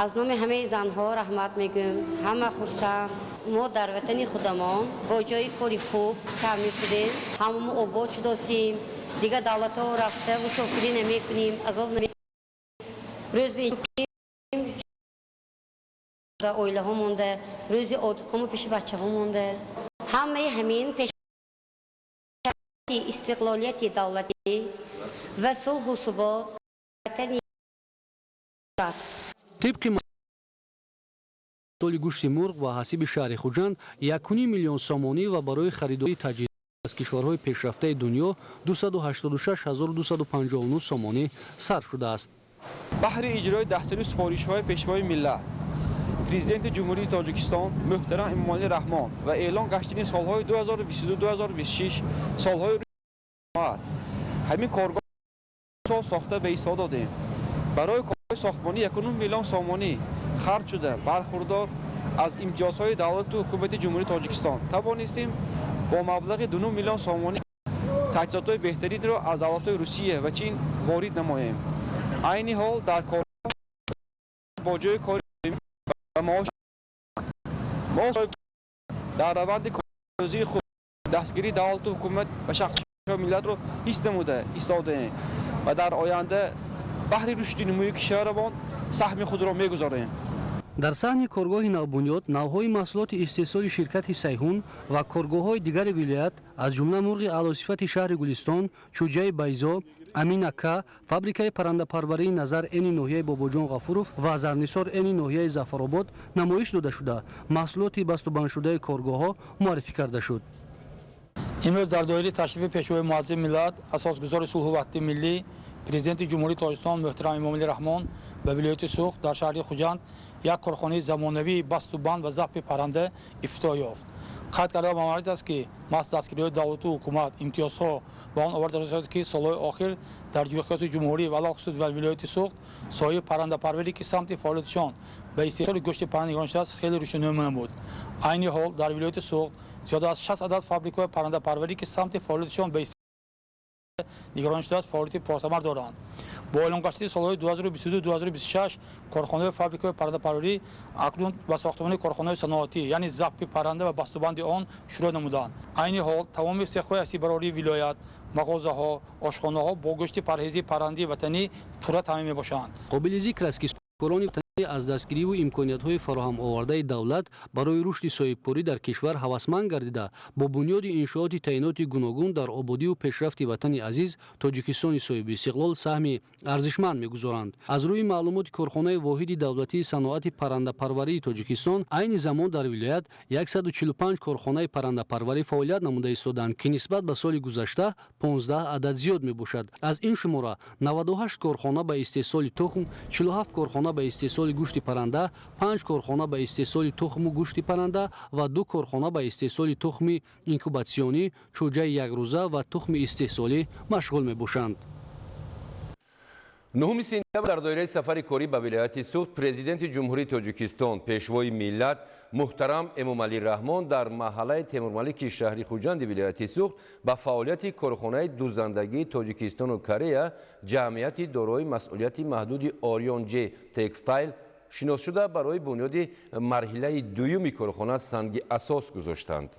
Аз номи ҳамаи занҳо раҳмат мегӯем. Ҳама хурсанд. Мо дар ватани худамон бо ҷои кори хуб таъмин шудем. Ҳамамо обод шудосем. Дигар давлатҳо рафта мусофирӣ намекунем, азоб намекунем. Рӯз ба оилаҳо монда, рӯзи одиқомо пеши бачаҳо монда. Ҳамаи ҳамин пеш истиқлолияти давлатӣ ва сулҳу субот ватани. Тибқи соли гӯшти мурғ ва ҳасиби шаҳри Хуҷанд 1,5 миллион сомонӣ ва барои харидории таҷҳизот аз кишварҳои пешрафтаи дунё 286 259 сомонӣ сарф шудааст. Баҳри иҷрои даҳсолаи супоришҳои Пешвои миллат, Президенти Ҷумҳурии Тоҷикистон муҳтарам Эмомалӣ Раҳмон ва эълон гаштани солҳои 2022-2026 солҳои ҳамин коргоҳ сол сохта ба истифода додем. Барои корҳои сохтмонӣ 1,5 миллион сомонӣ харҷ шуда, бархурдор аз имтиёзҳои давлату ҳукумати Ҷумҳурии Тоҷикистон тавонистем бо маблағи 2 миллион сомонӣ таҷҳизотҳои беҳтаринро аз давлатҳои Русия ва Чин ворид намоем. Айни ҳол дар коргоҳ бо ҷои кори ва маош мо дар раванди рӯзии худ дастгирии давлату ҳукумат ва шахси миллатро ҳис намуда истодаем ва дар оянда баҳри рушди нумӯи кишварамон саҳми худро мегузорем. Дар саҳни коргоҳи навбунёд навъҳои маҳсулоти истеҳсоли ширкати Сайҳун ва коргоҳҳои дигари вилоят, аз ҷумла мурғи аълосифати шаҳри Гулистон, чӯҷаи Байзо, Аминака, фабрикаи паррандапарварии Назар Эни ноҳияи Бобоҷон Ғафуров ва Зарнисор Эни ноҳияи Зафаробод намоиш дода шуда, маҳсулоти бастубандшудаи коргоҳҳо муаррифӣ карда шуд. Имрӯз дар доираи ташрифи Пешвои муаззами миллат, асосгузори сулҳу ваҳдати миллӣ, Президенти Ҷумҳурии Тоҷикистон муҳтарам Эмомалӣ Раҳмон ба вилояти Суғд, дар шаҳри Хуҷанд як корхонаи замонавии басту банд ва забҳи парранда ифтитоҳ ёфт. Қайд карда ба маврид аст, ки маҳз дастгириҳои давлату ҳукумат, имтиёзҳо ба он оварда расид, ки солҳои охир дар миқёси ҷумҳурӣ ва алалхусус дар вилояти Суғд соҳаи паррандапарварӣ, ки самти фаъолияташон ба истеҳсоли гӯшти парранда нигарон шудааст, хеле рушду нумӯ намуд. Айни ҳол дар вилояти Суғд зиёда аз 60 адад фабрикаҳои паррандапарварӣ, ки самти фаъолияташон ба нигарон шудааст, фаъолияти пурсамар доранд. Бо эълон гаштани солҳои 2022-2026 корхонаҳои фабрикаҳои паррандапарварӣ акнун ба сохтмони корхонаҳои саноатӣ, яъне забҳи парранда ва бастубанди он шурӯъ намуданд. Айни ҳол тамоми сехҳои ҳасиббарории вилоят, мағозаҳо, ошхонаҳо бо гӯшти парҳезии паррандаи ватанӣ пурра таъмин мебошанд. Қобили зикр аст, ки корони аз дастгириву имкониятҳои фароҳамовардаи давлат барои рушди соҳибкорӣ дар кишвар ҳавасманд гардида, бо бунёди иншооти таъиноти гуногун дар ободиву пешрафти ватани азиз Тоҷикистони соҳибистиқлол саҳми арзишманд мегузоранд. Аз рӯи маълумоти корхонаи воҳиди давлатии саноати паррандапарварии Тоҷикистон, айни замон дар вилоят 145 корхонаи паррандапарварӣ фаъолият намуда истодаанд, ки нисбат ба соли гузашта 15 адад зиёд мебошад. Аз ин шумора 98 корхона ба истеҳсоли тухм, 47 корхона ба истеҳсоли гӯшти парранда, панҷ корхона ба истеҳсоли тухму гӯшти парранда ва ду корхона ба истеҳсоли тухми инкубатсионӣ, чӯҷаи якрӯза ва тухми истеҳсолӣ машғул мебошанд. 9 сентябр дар доираи сафари корӣ ба вилояти Суғд Президенти Ҷумҳурии Тоҷикистон, Пешвои миллат муҳтарам Эмомалӣ Раҳмон дар маҳаллаи Темурмалики шаҳри Хуҷанди вилояти Суғд ба фаъолияти корхонаи дузандагии Тоҷикистону Корея, ҷамъияти дорои масъулияти маҳдуди Орион Ҷ Текстайл шинос шуда, барои бунёди марҳилаи дуюми корхона санги асос гузоштанд.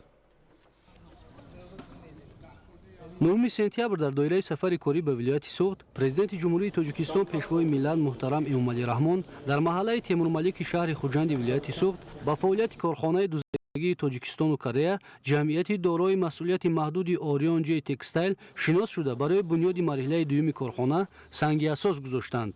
9 сентябр дар доираи сафари корӣ ба вилояти Суғд Президенти Ҷумҳурии Тоҷикистон, Пешвои миллат муҳтарам Эмомалӣ Раҳмон дар маҳаллаи Темурмалики шаҳри Хуҷанди вилояти Суғд ба фаъолияти корхонаи дузандагии Тоҷикистону Корея, ҷамъияти дорои масъулияти маҳдуди Орион Ҷ Текстайл шинос шуда, барои бунёди марҳилаи дуюми корхона санги асос гузоштанд.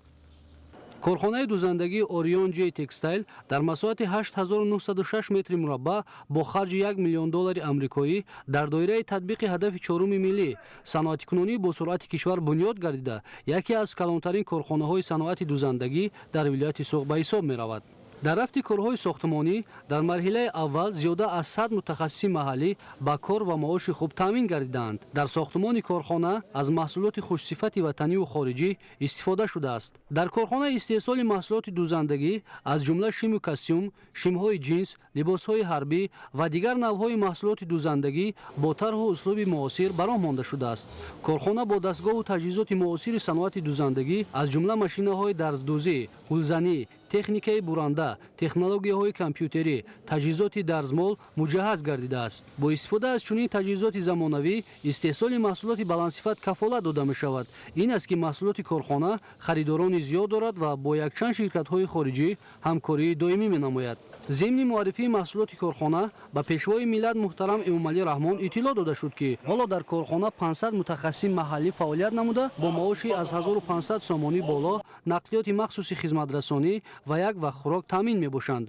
Корхонаи дузандагии Орион Ҷ Текстайл дар масоҳати 8906 метри мураббаъ бо харҷи 1 миллион доллари амрикоӣ дар доираи татбиқи ҳадафи чоруми миллӣ, саноатикунонии босуръати кишвар, бунёд гардида, яке аз калонтарин корхонаҳои саноати дузандагӣ дар вилояти Суғд ба ҳисоб меравад. Дар рафти корҳои сохтмонӣ дар марҳилаи аввал зиёда аз 100 мутахассиси маҳаллӣ ба кор ва маоши хуб таъмин гардидаанд. Дар сохтмони корхона аз маҳсулоти хушсифати ватаниву хориҷӣ истифода шудааст. Дар корхона истеҳсоли маҳсулоти дӯзандагӣ аз ҷумла шиму костюм, шимҳои ҷинс, либосҳои ҳарбӣ ва дигар навъҳои маҳсулоти дӯзандагӣ бо тарҳу услуби муосир ба роҳ монда шудааст. Корхона бо дастгоҳу таҷҳизоти муосири саноати дӯзандагӣ аз ҷумла машинаҳои дарздӯзӣ, гулзанӣ, техникаи буранда, технологияҳои компютерӣ, таҷҳизоти дарзмол муҷаҳҳаз гардидааст. Бо истифода аз чунин таҷҳизоти замонавӣ истеҳсоли маҳсулоти баландсифат кафолат дода мешавад. Ин аст, ки маҳсулоти корхона харидорони зиёд дорад ва бо якчанд ширкатҳои хориҷӣ ҳамкории доимӣ менамояд. Зимни муаррифии маҳсулоти корхона ба пешвои миллат муҳтарам Эмомалӣ Раҳмон иттилоъ дода шуд, ки ҳоло дар корхона 500 мутахассиси маҳаллӣ фаъолият намуда, бо маоши аз 1500 сомонӣ боло, нақлиёти махсуси хизматрасонӣ ва як вақт хӯрок таъмин мебошанд.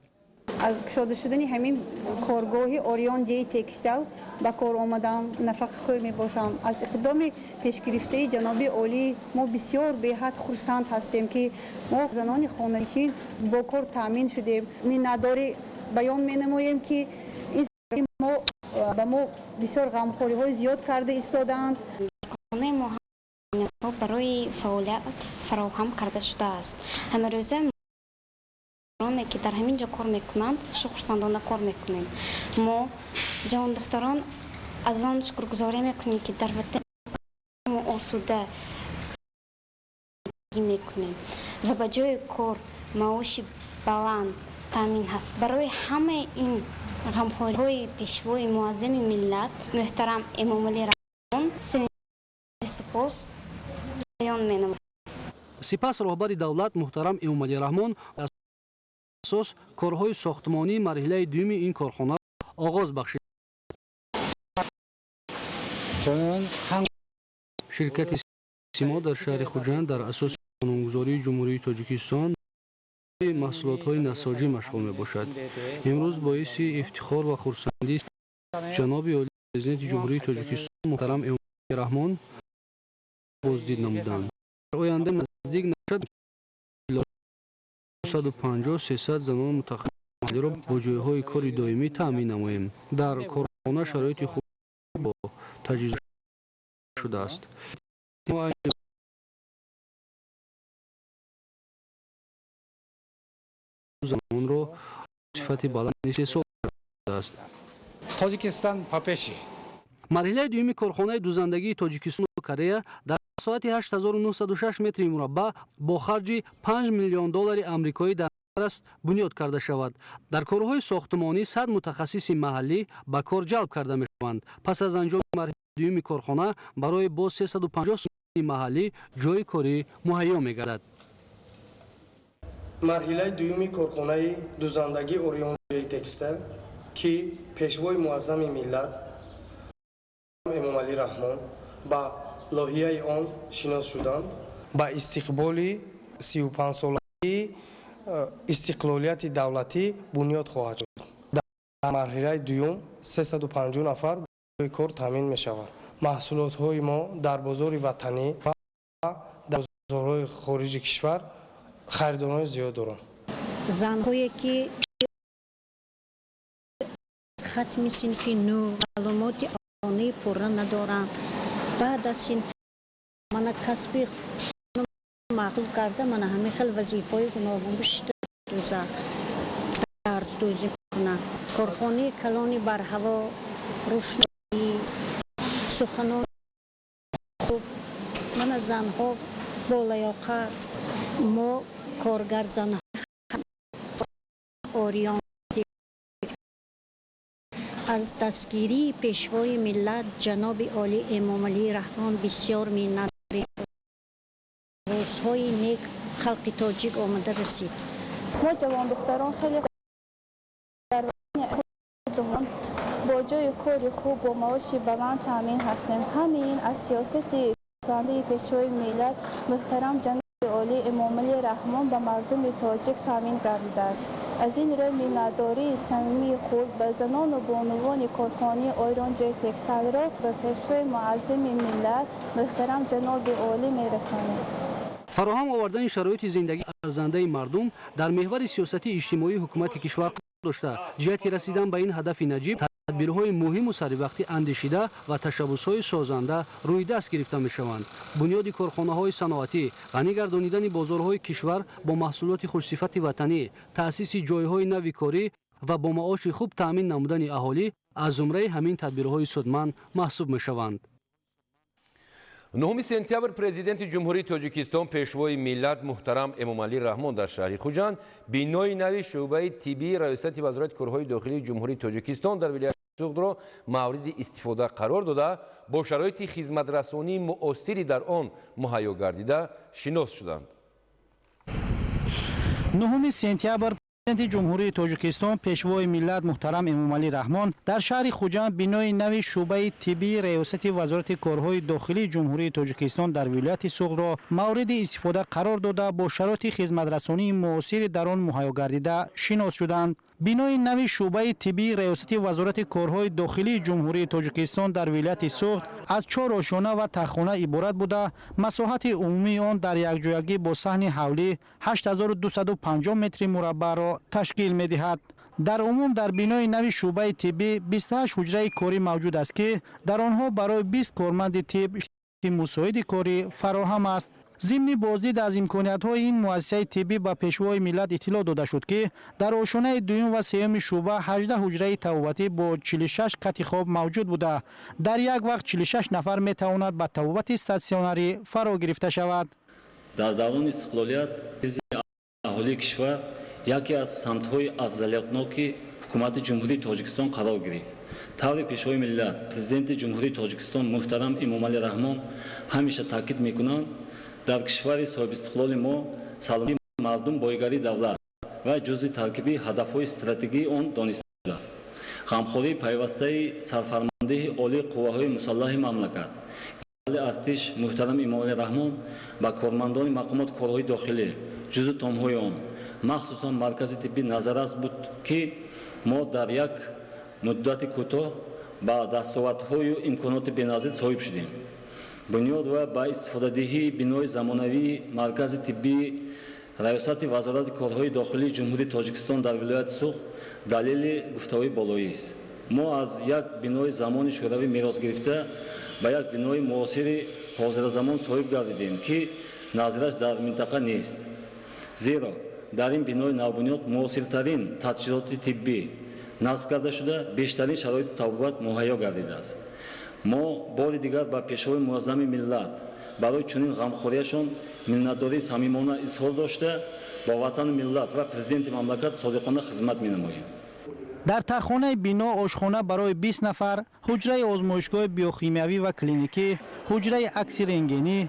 Аз кушода шудани ҳамин коргоҳи Орион Ҷей Текстил ба кор омадам, нафақахӯр мебошам. Аз иқдоми пешгирифтаи ҷаноби олӣ мо бисёр беҳад хурсанд ҳастем, ки мо занони хонанишин бо кор таъмин шудем. Миннатдорӣ баён менамоем, ки ин мо ба мо бисёр ғамхориҳои зиёд карда истодаанд. Хонаи мо барои фаъолият фароҳам карда шудааст. Ҳамарӯза ки дар ҳамин ҷо кор мекунанд, хурсандона кор мекунем. Мо ҷавондухтарон аз он шукргузорӣ мекунем, ки дар ватани мо осуда мекунем ва ба ҷои кор маоши баланд таъмин ҳаст. Барои ҳамаи ин ғамхориҳои пешвои муаззами миллат муҳтарам Эмомалӣ Раҳмон сипос баён менамоям. Сипас роҳбари давлат муҳтарам Эмомалӣ Раҳмон асос корҳои сохтмонии марҳилаи дуюми ин корхона оғоз бахшид. Ширкати Симо дар шаҳри Хуҷанд дар асоси қонунгузории Ҷумҳурии Тоҷикистон маҳсулотҳои насоҷӣ машғул мебошад. Имрӯз боиси ифтихор ва хурсандист, ҷаноби олии Президенти Ҷумҳурии Тоҷикистон муҳтарам Эмомалӣ Раҳмон боздид намуданд. Дар оянда наздик нашад 250-300 занони мутахассисро бо ҷойҳои кори доимӣ таъмин намоем. Дар корхона шароити хуб бо таҷҳиз шудааст. Занонро сифати баланд истеҳсол кардааст. Тоҷикистон папеши. Марҳилаи дуюми корхонаи дӯзандагии Тоҷикистону Корея дар соати 8906 метри мураббаъ бо харҷи 5 миллион доллари амрикоӣ дар аст бунёд карда шавад. Дар корҳои сохтмонӣ 100 мутахассиси маҳаллӣ ба кор ҷалб карда мешаванд. Пас аз анҷоми марҳилаи дуюми корхона барои боз 350 сокини маҳаллӣ ҷойи корӣ муҳайё мегардад. Марҳилаи дуюми корхонаи дӯзандагии Орион Ҷей Текстил, ки пешвои муаззами миллат Эмомалӣ Раҳмон ба лоиҳаи он шинос шуданд, ба истиқболи 35-солагии истиқлолияти давлатӣ бунёд хоҳад шуд. Дар марҳилаи дуюм 350 нафар барои кор таъмин мешавад. Маҳсулотҳои мо дар бозори ватанӣ ва дар бозорҳои хориҷи кишвар харидорони зиёд доранд. Занҳое ки хатми синфи нӯ маълумоти олии пурра надоранд, баъд аз синф мана касби маъқул карда, мана ҳамин хел вазифаҳои гуногун бишта дӯзад, дарздӯзӣ кунад. Корхонаи калони барҳаво, рӯшноӣ, суханони хуб, мана занҳо болаёқат. Мо коргарзанҳо Орион аз дастгирии пешвои миллат ҷаноби олӣ Эмомалӣ Раҳмон бисёр миннатдорем. Рӯзҳои нек халқи тоҷик омада расид. Мо ҷавондухтарон хеле дар худамон бо ҷойи кори хуб, бо маоши баланд таъмин ҳастем. Ҳамин аз сиёсати созандаи пешвои миллат муҳтарам ҷаноби олӣ Эмомалӣ Раҳмон ба мардуми тоҷик таъмин гардидааст. Аз ин рӯй миннатдории самимии худ ба занону бонувони корхонаи Орион Ҷей Текстилро ба пешвои муаззами миллат муҳтарам ҷаноби олӣ мерасонем. Фароҳам овардани шароити зиндагии арзандаи мардум дар меҳвари сиёсати иҷтимоии ҳукумати кишвар қарор дошта, ҷиҳати расидан ба ин ҳадафи наҷиб тадбирҳои муҳиму саривақтӣ андешида ва ташаббусҳои созанда рӯи даст гирифта мешаванд. Бунёди корхонаҳои саноатӣ, ғанӣ гардонидани бозорҳои кишвар бо маҳсулоти хушсифати ватанӣ, таъсиси ҷойҳои нави корӣ ва бо маоши хуб таъмин намудани аҳолӣ аз зумраи ҳамин тадбирҳои судманд маҳсуб мешаванд. 9 сентябр Президенти Ҷумҳурии Тоҷикистон, Пешвои миллат муҳтарам Эмомалӣ Раҳмон дар шаҳри Хуҷанд бинои нави шӯъбаи тиббии Раёсати Вазорати корҳои дохилии Ҷумҳурии Тоҷикистон дар вилояти Суғдро мавриди истифода қарор дода, бо шароити хизматрасонии муосири дар он муҳайё гардида шинос шуданд. 9 сентябр Президенти Ҷумҳурии Тоҷикистон, Пешвои миллат муҳтарам Эмомалӣ Раҳмон дар шаҳри Хуҷанд бинои нави шӯъбаи тиббии Раёсати Вазорати корҳои дохилии Ҷумҳурии Тоҷикистон дар вилояти Суғдро мавриди истифода қарор дода, бо шароити хизматрасонии муосири дар он муҳайё гардида шинос шуданд. Бинои нави шӯъбаи тиббии Раёсати Вазорати корҳои дохилии Ҷумҳурии Тоҷикистон дар вилояти Суғд аз чор ошёна ва таххона иборат буда, масоҳати умумии он дар якҷоягӣ бо саҳни ҳавлӣ 8250 метри мураббаъро ташкил медиҳад. Дар умум дар бинои нави шӯъбаи тиббӣ 28 ҳуҷраи корӣ мавҷуд аст, ки дар онҳо барои 20 корманди тиб мусоиди корӣ фароҳам аст. Зимни боздид аз имкониятҳои ин муассисаи тиббӣ ба Пешвои миллат иттилоъ дода шуд, ки дар ошёнаи дуюм ва сеюми шӯъба 18 ҳуҷраи табобатӣ бо 46 кати хоб мавҷуд буда, дар як вақт 46 нафар метавонад ба табобати статсионарӣ фаро гирифта шавад. Дар даврони истиқлолият ҳифзи аҳолии кишвар яке аз самтҳои афзалиятноки Ҳукумати Ҷумҳурии Тоҷикистон қарор гирифт. Тавре Пешвои миллат, Президенти Ҷумҳурии Тоҷикистон муҳтарам Эмомалӣ Раҳмон ҳамеша таъкид мекунанд, дар кишвари соҳибистиқлоли мо саломатии мардум боигарии давлат ва ҷузъи таркибии ҳадафҳои стратегии он дониста шудааст. Ғамхории пайвастаи Сарфармондеҳи Олии Қувваҳои Мусаллаҳи мамлакат, генерали артиш муҳтарам Эмомалӣ Раҳмон ба кормандони мақомоти корҳои дохилӣ, ҷузъу томҳои он, махсусан маркази тиббӣ назаррас буд, ки мо дар як муддати кӯтоҳ ба дастовардҳою имконоти беназир соҳиб шудем. Бунёд ва ба истифодадиҳии бинои замонавии маркази тиббии Раёсати Вазорати корҳои дохилии Ҷумҳурии Тоҷикистон дар вилояти Суғд далели гуфтаҳои болоист. Мо аз як бинои замони шӯравӣ мерос гирифта ба як бинои муосири ҳозиразамон соҳиб гардидем, ки назираш дар минтақа нест. Зеро дар ин бинои навбунёд муосиртарин таҷҳизоти тиббӣ насб карда шуда, бештарин шароити табобат муҳайё гардидааст. Мо бори дигар ба Пешвои муаззами миллат барои чунин ғамхориашон миннатдории самимона изҳор дошта, ба ватану миллат ва Президенти мамлакат содиқона хизмат менамоем. Дар таххонаи бино ошхона барои 20 нафар, ҳуҷраи озмоишгоҳи биохимиявӣ ва клиникӣ, ҳуҷраи акси рентгенӣ,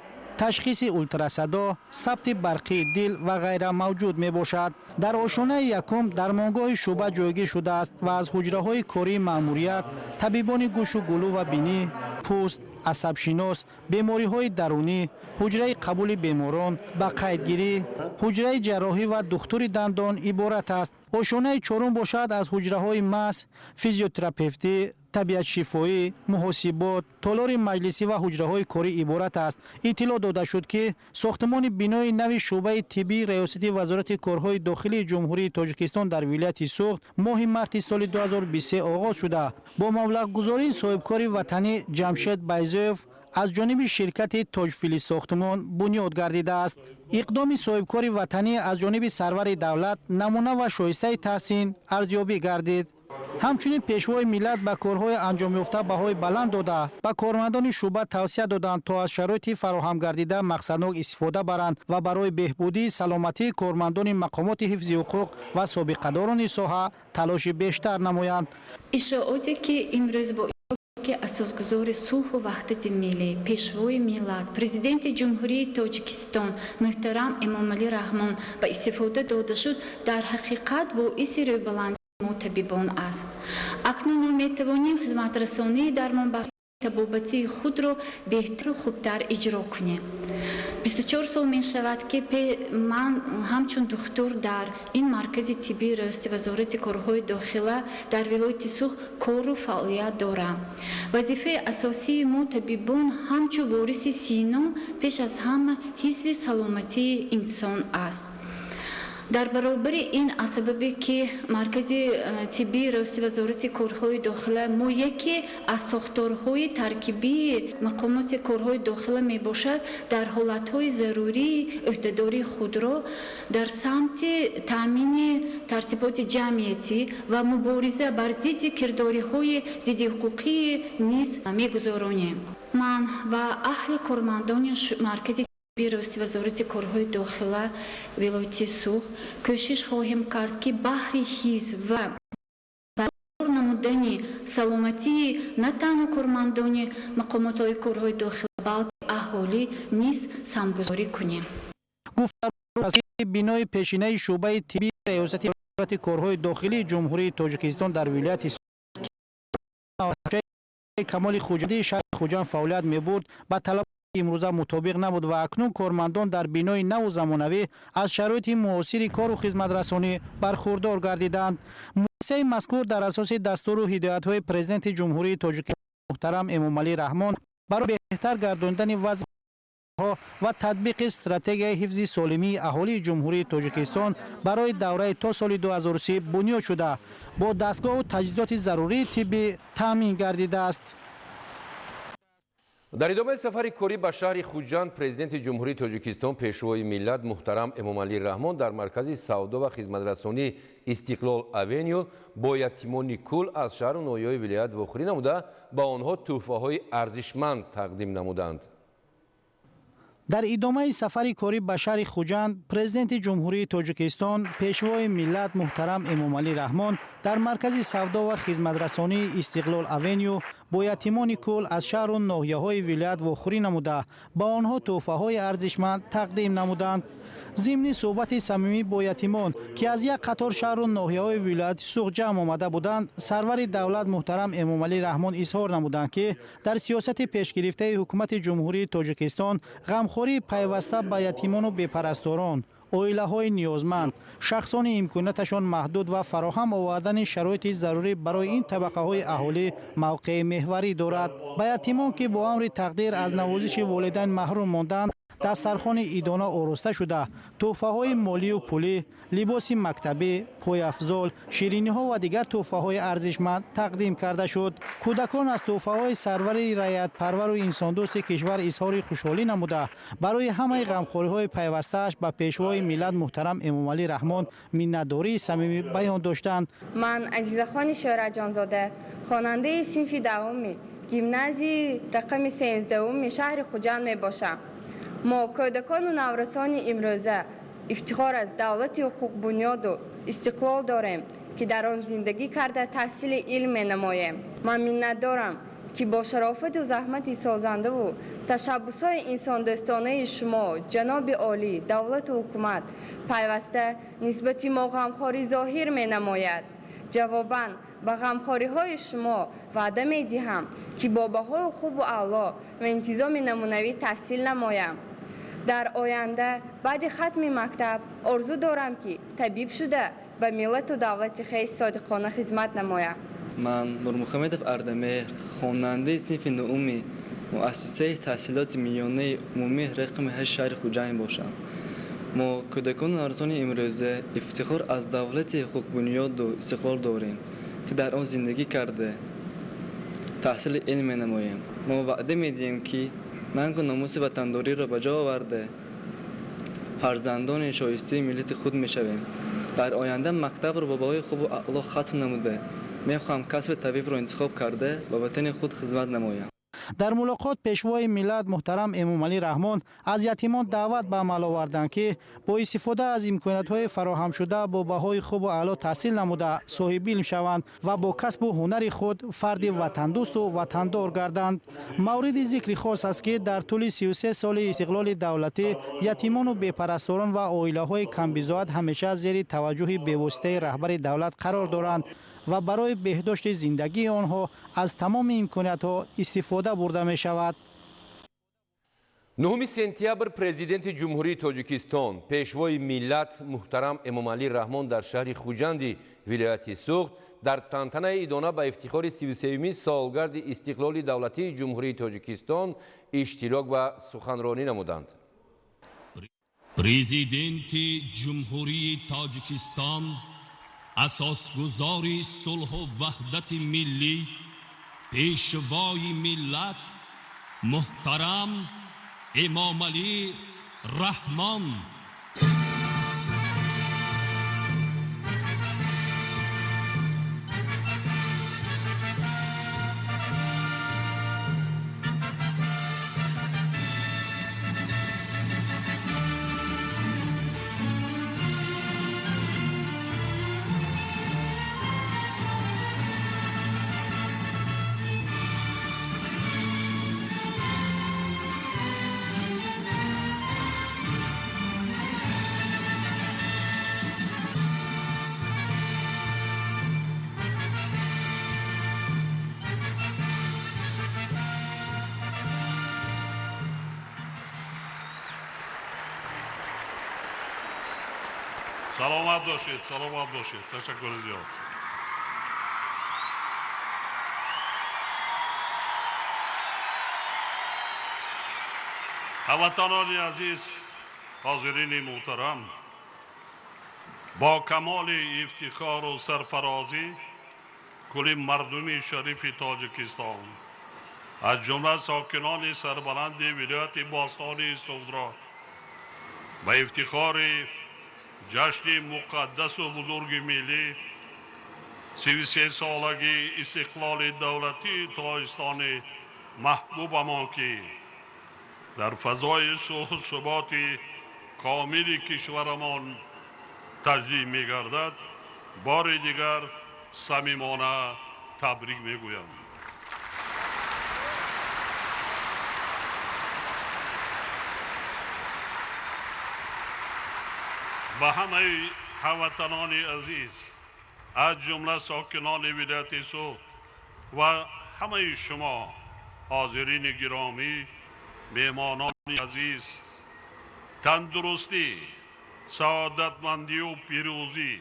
ташхиси ултрасадо, сабти барқии дил ва ғайра мавҷуд мебошад. Дар ошёнаи якум дармонгоҳи шӯъба ҷойгир шудааст ва аз ҳуҷраҳои кории маъмурият, табибони гӯшу гулӯ ва бинӣ, пӯст, асабшинос, бемориҳои дарунӣ, ҳуҷраи қабули беморон, ба қайдгирӣ, ҳуҷраи ҷарроҳӣ ва духтури дандон иборат аст. Ошёнаи чорум бошад, аз ҳуҷраҳои мас, физиотерапевтӣ, табиатшифоӣ, муҳосибот, толори маҷлисӣ ва ҳуҷраҳои корӣ иборат аст. Иттилоъ дода шуд, ки сохтмони бинои нави шӯъбаи тиббии Раёсати Вазорати корҳои дохилии Ҷумҳурии Тоҷикистон дар вилояти Суғд моҳи марти соли 2023 оғоз шуда, бо маблағгузории соҳибкори ватанӣ Ҷамшед Байзоев аз ҷониби ширкати Тоҷфилизсохтмон бунёд гардидааст. Иқдоми соҳибкори ватанӣ аз ҷониби сарвари давлат намуна ва шоистаи таҳсин арзёбӣ гардид. Ҳамчунин Пешвои миллат ба корҳои анҷомёфта баҳои баланд дода, ба кормандони шӯъба тавсия доданд, то аз шароити фароҳам гардида мақсаднок истифода баранд ва барои беҳбудии саломатии кормандони мақомоти ҳифзи ҳуқуқ ва собиқадорони соҳа талоши бештар намоянд. Ишооте ки имрӯз бо ки асосгузори сулҳу ваҳдати миллӣ, Пешвои миллат, Президенти Ҷумҳурии Тоҷикистон муҳтарам Эмомалӣ Раҳмон ба истифода дода шуд, дар ҳақиқат боиси рӯйбаландии мо табибон аст. Акнун мо метавонем хизматрасонии дармонбахш Табобатии худро беҳтару хубтар иҷро кунем. 24 сол мешавад, ки ман ҳамчун духтур дар ин маркази тиббии раёсати вазорати корҳои дохила дар вилояти Суғд кору фаъолият дорам. Вазифаи асосии мо табибон ҳамчун вориси сино пеш аз ҳама ҳифзи саломатии инсон аст. Дар баробари ин, аз сабабе ки маркази тиббии раёсати вазорати корҳои дохила мо яке аз сохторҳои таркибии мақомоти корҳои дохила мебошад, дар ҳолатҳои зарурии ӯҳдадории худро дар самти таъмини тартиботи ҷамъиятӣ ва мубориза бар зидди кирдориҳои зиддиҳуқуқӣ низ мегузаронем. Ман ва аҳли кормандони маркази раёсати вазорати корҳои дохила вилояти Суғд кӯшиш хоҳем кард, ки баҳри ҳифз ва намудани саломатии на танҳо кормандони мақомотҳои корҳои дохила, балки аҳолӣ низ самгузорӣ кунем. Гуфт, бинои пешинаи шӯъбаи тиббии раёсати вазорати корҳои дохилии Ҷумҳурии Тоҷикистон дар вилояти Камоли Хуҷандии шаҳри Хуҷанд фаъолият мебурд, ба талаб имрӯза мутобиқ набуд ва акнун кормандон дар бинои наву замонавӣ аз шароити муосири кору хизматрасонӣ бархурдор гардиданд. Муассисаи мазкур дар асоси дастуру ҳидоятҳои Президенти Ҷумҳурии Тоҷикистон муҳтарам Эмомалӣ Раҳмон барои беҳтар гардондани вазъ ва татбиқи стратегияи ҳифзи солимии аҳолии Ҷумҳурии Тоҷикистон барои давраи то соли 2030 бунёд шуда, бо дастгоҳу таҷҳизоти зарурии тиббӣ таъмин гардидааст. Дар идомаи сафари корӣ ба шаҳри Хуҷанд Президенти Ҷумҳурии Тоҷикистон, Пешвои миллат муҳтарам Эмомалӣ Раҳмон дар маркази савдо ва хизматрасонии Истиқлол Авеню бо ятимони кул аз шаҳру ноҳияҳои вилоят вохӯрӣ намуда, ба онҳо тӯҳфаҳои арзишманд тақдим намуданд. Дар идомаи сафари корӣ ба шаҳри Хуҷанд Президенти Ҷумҳурии Тоҷикистон, Пешвои миллат муҳтарам Эмомалӣ Раҳмон дар маркази савдо ва хизматрасонии Истиқлол Авеню бо ятимони кул аз шаҳру ноҳияҳои вилоят вохӯрӣ намуда, ба онҳо тӯҳфаҳои арзишманд тақдим намуданд. Зимни суҳбати самимӣ бо ятимон, ки аз як қатор шаҳру ноҳияҳои вилояти Суғд ҷамъ омада буданд, сарвари давлат муҳтарам Эмомалӣ Раҳмон изҳор намуданд, ки дар сиёсати пешгирифтаи ҳукумати Ҷумҳурии Тоҷикистон ғамхории пайваста ба ятимону бепарасторон, оилаҳои ниёзманд, шахсони имконияташон маҳдуд ва фароҳам овардани шароити зарурӣ барои ин табақаҳои аҳолӣ мавқеи меҳварӣ дорад. Ба ятимон, ки бо амри тақдир аз навозиши волидайн маҳрум монданд, дастархони идона ороста шуда, тӯҳфаҳои молию пулӣ, либоси мактабӣ, пойафзол, шириниҳо ва дигар тӯҳфаҳои арзишманд тақдим карда шуд. Кӯдакон аз тӯҳфаҳои сарвари раъятпарвару инсондӯсти кишвар изҳори хушҳолӣ намуда, барои ҳамаи ғамхориҳои пайвастааш ба Пешвои миллат муҳтарам Эмомалӣ Раҳмон миннатдории самимӣ баён доштанд. Ман Азизахони Шӯраҷонзода, хонандаи синфи 10-уми гимназияи рақами 13-уми шаҳри Хуҷанд мебошам. Мо кӯдакону наврасони имрӯза ифтихор аз давлати ҳуқуқбунёду истиқлол дорем, ки дар он зиндагӣ карда таҳсили илм менамоем. Ман миннатдорам, ки бо шарофату заҳмати созандаву ташаббусҳои инсондӯстонаи шумо, ҷаноби олӣ, давлату ҳукумат пайваста нисбати мо ғамхорӣ зоҳир менамояд. Ҷавобан ба ғамхориҳои шумо ваъда медиҳам, ки бо баҳои хубу аъло ва интизоми намунавӣ таҳсил намоям. Дар оянда баъди хатми мактаб орзу дорам, ки табиб шуда ба миллату давлати хеш содиқона хизмат намоям. Ман Нурмухамедов Ардамеҳр, хонандаи синфи 9-уми муассисаи таҳсилоти миёнаи умумӣ рақами 8 шаҳри Хуҷанд мебошам. Мо кӯдакону наврасони имрӯза ифтихор аз давлати ҳуқуқбунёду истиқлол дорем, ки дар он зиндагӣ карда таҳсили илм менамоем. Мо ваъда медиҳем, ки нангу номуси ватандориро ба ҷо оварда, фарзандони шоистаи миллати худ мешавем. Дар оянда мактабро бо баҳои хубу аъло хатм намуда, мехоҳам касби табибро интихоб карда, ба ватани худ хизмат намоям. Дар мулоқот Пешвои миллат муҳтарам Эмомалӣ Раҳмон аз ятимон даъват ба амал оварданд, ки бо истифода аз имкониятҳои фароҳамшуда бо баҳои хубу аъло таҳсил намуда, соҳиби илм шаванд ва бо касбу ҳунари худ фарди ватандӯсту ватандор гарданд. Мавриди зикри хос аст, ки дар тӯли 33 соли истиқлоли давлатӣ ятимону бепарасторон ва оилаҳои камбизоат ҳамеша зери таваҷҷӯҳи бевоситаи раҳбари давлат қарор доранд ва барои беҳдошти зиндагии онҳо аз тамоми имкониятҳо истифода бурда мешавад. 9 сентябр Президенти Ҷумҳурии Тоҷикистон, Пешвои миллат муҳтарам Эмомалӣ Раҳмон дар шаҳри Хуҷанди вилояти Суғд дар тантанаи идона ба ифтихори 33-юми солгарди истиқлоли давлатии Ҷумҳурии Тоҷикистон иштирок ва суханронӣ намуданд. Президенти Ҷумҳурии Тоҷикистон, асосгузори сулҳу ваҳдати миллӣ, Пешвои миллат муҳтарам Эмомалӣ Раҳмон. Саломат бошед, саломат бошед. Ташаккури зиёд. Ҳамватанони азиз, ҳозирини муҳтарам, бо камоли ифтихору сарфарозӣ кулли мардуми шарифи Тоҷикистон, аз ҷумла сокинони сарбаланди вилояти бостонии Суғдро ба ифтихори ҷашни муқаддасу бузурги миллӣ, 33-солагии истиқлоли давлатии Тоҷикистони маҳбубамон, ки дар фазои сулҳу суботи комили кишварамон таҷлил мегардад, бори дигар самимона табрик мегӯям. Ба ҳамаи ҳамватанони азиз, аз ҷумла сокинони вилояти Суғд ва ҳамаи шумо ҳозирини гиромӣ, меҳмонони азиз, тандурустӣ, саодатмандию пирӯзӣ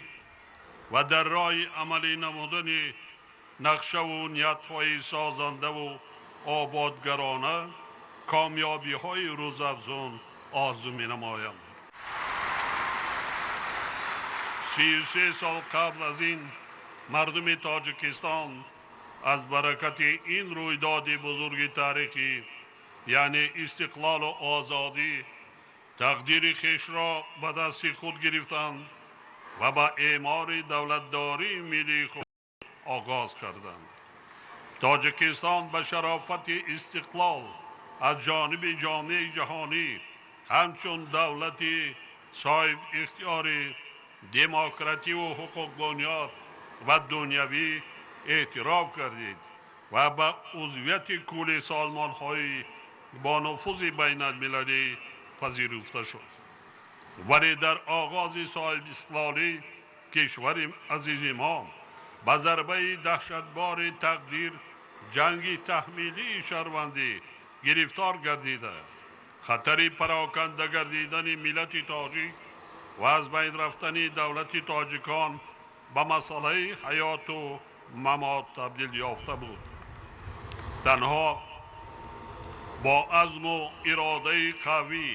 ва дар роҳи амалӣ намудани нақшаву ниятҳои созандаву ободгарона комёбиҳои рӯзафзун орзу менамоям. 33 сол қабл аз ин мардуми Тоҷикистон аз баракати ин рӯйдоди бузурги таърихӣ, яъне истиқлолу озодӣ, тақдири хешро ба дасти худ гирифтанд ва ба эъмори давлатдории миллии худ оғоз карданд. Тоҷикистон ба шарофати истиқлол аз ҷониби ҷомеаи ҷаҳонӣ ҳамчун давлати соҳиб ихтиёри демокративу ҳуқуқбунёд ва дунявӣ эътироф гардид ва ба узвияти кулли созмонҳои бонуфузи байналмилалӣ пазируфта шуд. Вале дар оғози соҳибистиқлолӣ кишвари азизи мо ба зарбаи даҳшатбори тақдир, ҷанги таҳмилии шаҳрвандӣ гирифтор гардида, хатари пароканда гардидани миллати тоҷик ва аз байн рафтани давлати тоҷикон ба масъалаи ҳаёту мамот табдил ёфта буд. Танҳо бо азму иродаи қавӣ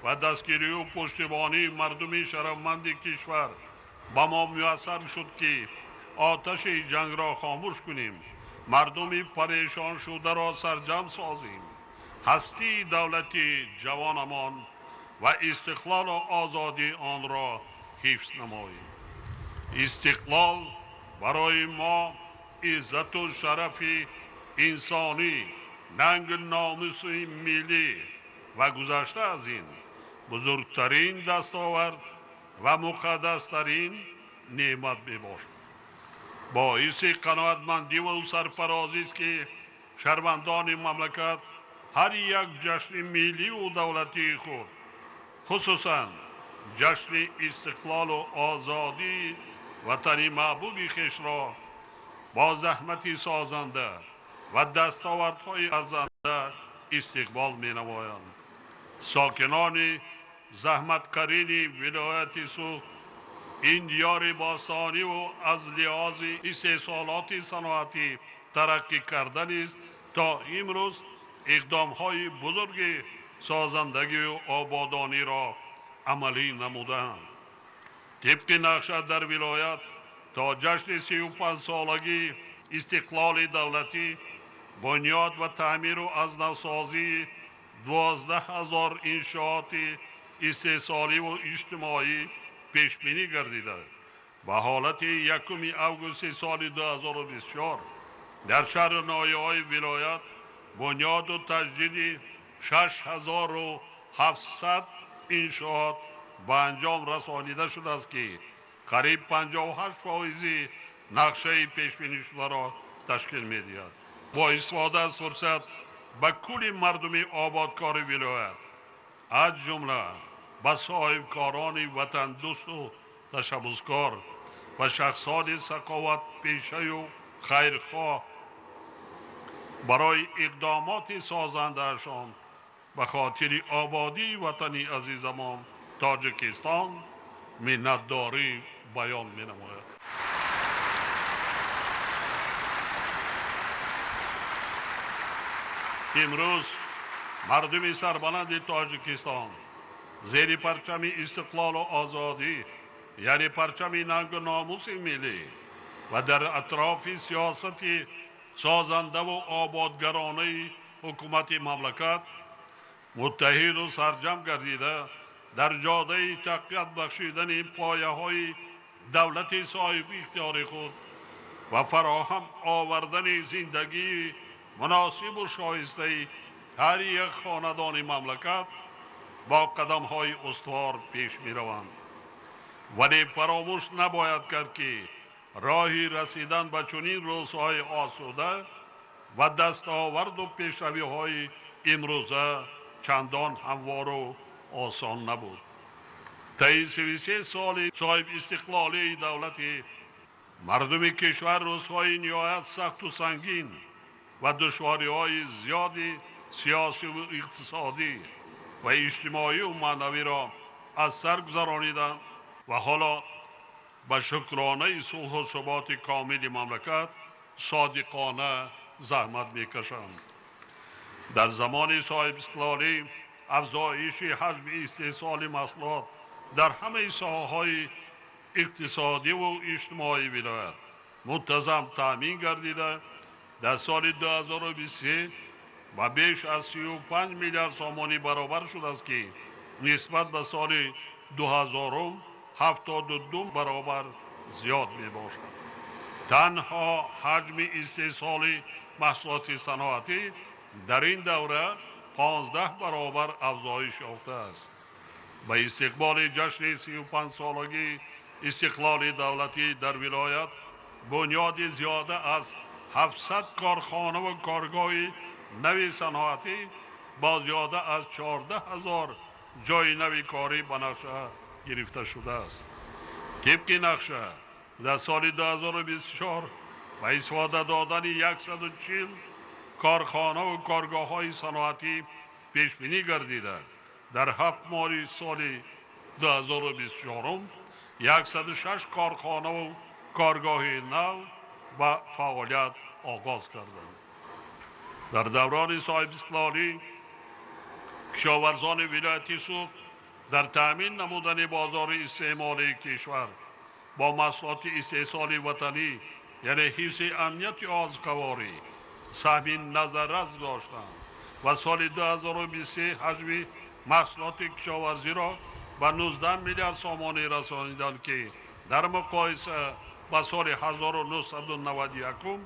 ва дастгирию пуштибонии мардуми шарафманди кишвар ба мо муяссар шуд, ки оташи ҷангро хомӯш кунем, мардуми парешоншударо сарҷам созем, ҳастии давлати ҷавонамон ва истиқлолу озодии онро ҳифз намоем. Истиқлол барои мо иззату шарафи инсонӣ, нангу номуси миллӣ ва гузашта аз ин бузургтарин дастовард ва муқаддастарин неъмат мебошад. Боиси қаноатмандиву сарфарозист, ки шаҳрвандони мамлакат ҳар як ҷашни миллию давлатии худ, хусусан ҷашни истиқлолу озодии ватани маҳбуби хешро бо заҳмати созанда ва дастовардҳои арзанда Истиқбол менамоянд. Сокинони заҳматкарини вилояти Суғд, ин диёри бостониву аз лиҳози истеҳсолоти саноатӣ тараққӣ карда низ то имрӯз иқдомҳои бузурги созандагию ободониро амалӣ намудаанд. Тибқи нақша, дар вилоят то ҷашни 35-солагии истиқлоли давлатӣ бунёд ва таъмиру аз навсозии 12 000 иншооти истеҳсоливу иҷтимоӣ пешбинӣ гардида, ба ҳолати 1 августи соли 2024 дар шаҳру ноҳияҳои вилоят бунёду таҷдиди 6700 иншоот ба анҷом расонида шудааст, ки қариб 58 фоизи нақшаи пешбинишударо ташкил медиҳад. Бо истифода аз фурсат ба кулли мардуми ободкори вилоят, аз ҷумла ба соҳибкорони ватандӯсту ташаббускор ва шахсони саховатпешаю хайрхоҳ барои иқдомоти созандаашон ба хотири ободии ватани азизамон Тоҷикистон миннатдорӣ баён менамояд. Имрӯз мардуми сарбаланди Тоҷикистон зери парчами истиқлолу озодӣ, яъне парчами нангу номуси миллӣ, ва дар атрофи сиёсати созандаву ободгаронаи ҳукумати мамлакат муттаҳиду сарҷам гардида, дар ҷодаи тақвият бахшидани пояҳои давлати соҳибихтиёри худ ва фароҳам овардани зиндагии муносибу шоистаи ҳар як хонадони мамлакат бо қадамҳои устувор пеш мераванд. Вале фаромӯш набояд кард, ки роҳи расидан ба чунин рӯзҳои осуда ва дастоварду пешравиҳои имрӯза чандон ҳамвору осон набуд. Таи 33 соли соҳибистиқлолии давлатӣ мардуми кишвар рӯзҳои ниҳоят сахту сангин ва душвориҳои зиёди сиёсиву иқтисодӣ ва иҷтимоию маънавиро аз сар гузарониданд ва ҳоло ба шукронаи сулҳу суботи комили мамлакат содиқона заҳмат мекашанд. Дар замони соҳибистиқлолӣ афзоиши ҳаҷми истеҳсоли маҳсулот дар ҳамаи соҳаҳои иқтисодиву иҷтимоии вилоят мунтазам таъмин гардида, дар соли 2023 ба беш аз 35 миллиард сомонӣ баробар шудааст, ки нисбат ба соли 2000 72 баробар зиёд мебошад. Танҳо ҳаҷми истеҳсоли маҳсулоти саноатӣ дар ин давра 15 баробар афзоиш ёфтааст. Ба истиқболи ҷашни 35-солагии истиқлоли давлатӣ дар вилоят бунёди зиёда аз 700 корхонаву коргоҳи нави саноатӣ бо зиёда аз 14 000 ҷойи нави корӣ ба нақша гирифта шудааст. Тибқи нақша, дар соли 2024 ба истифода додани 140 корхонаву коргоҳҳои саноатӣ пешбинӣ гардида, дар 7 моҳи соли 2024 106 корхонаву коргоҳи нав ба фаъолият оғоз карданд. Дар даврони соҳибистиқлолӣ кишоварзони вилояти Суғд дар таъмин намудани бозори истеъмолии кишвар бо маҳсулоти истеҳсоли ватанӣ, яъне ҳифзи амнияти озуқаворӣ, саҳми назаррас доштанд ва соли 2023 ҳаҷми маҳсулоти кишоварзиро ба 19 миллиард сомонӣ расониданд, ки дар муқоиса ба соли 1991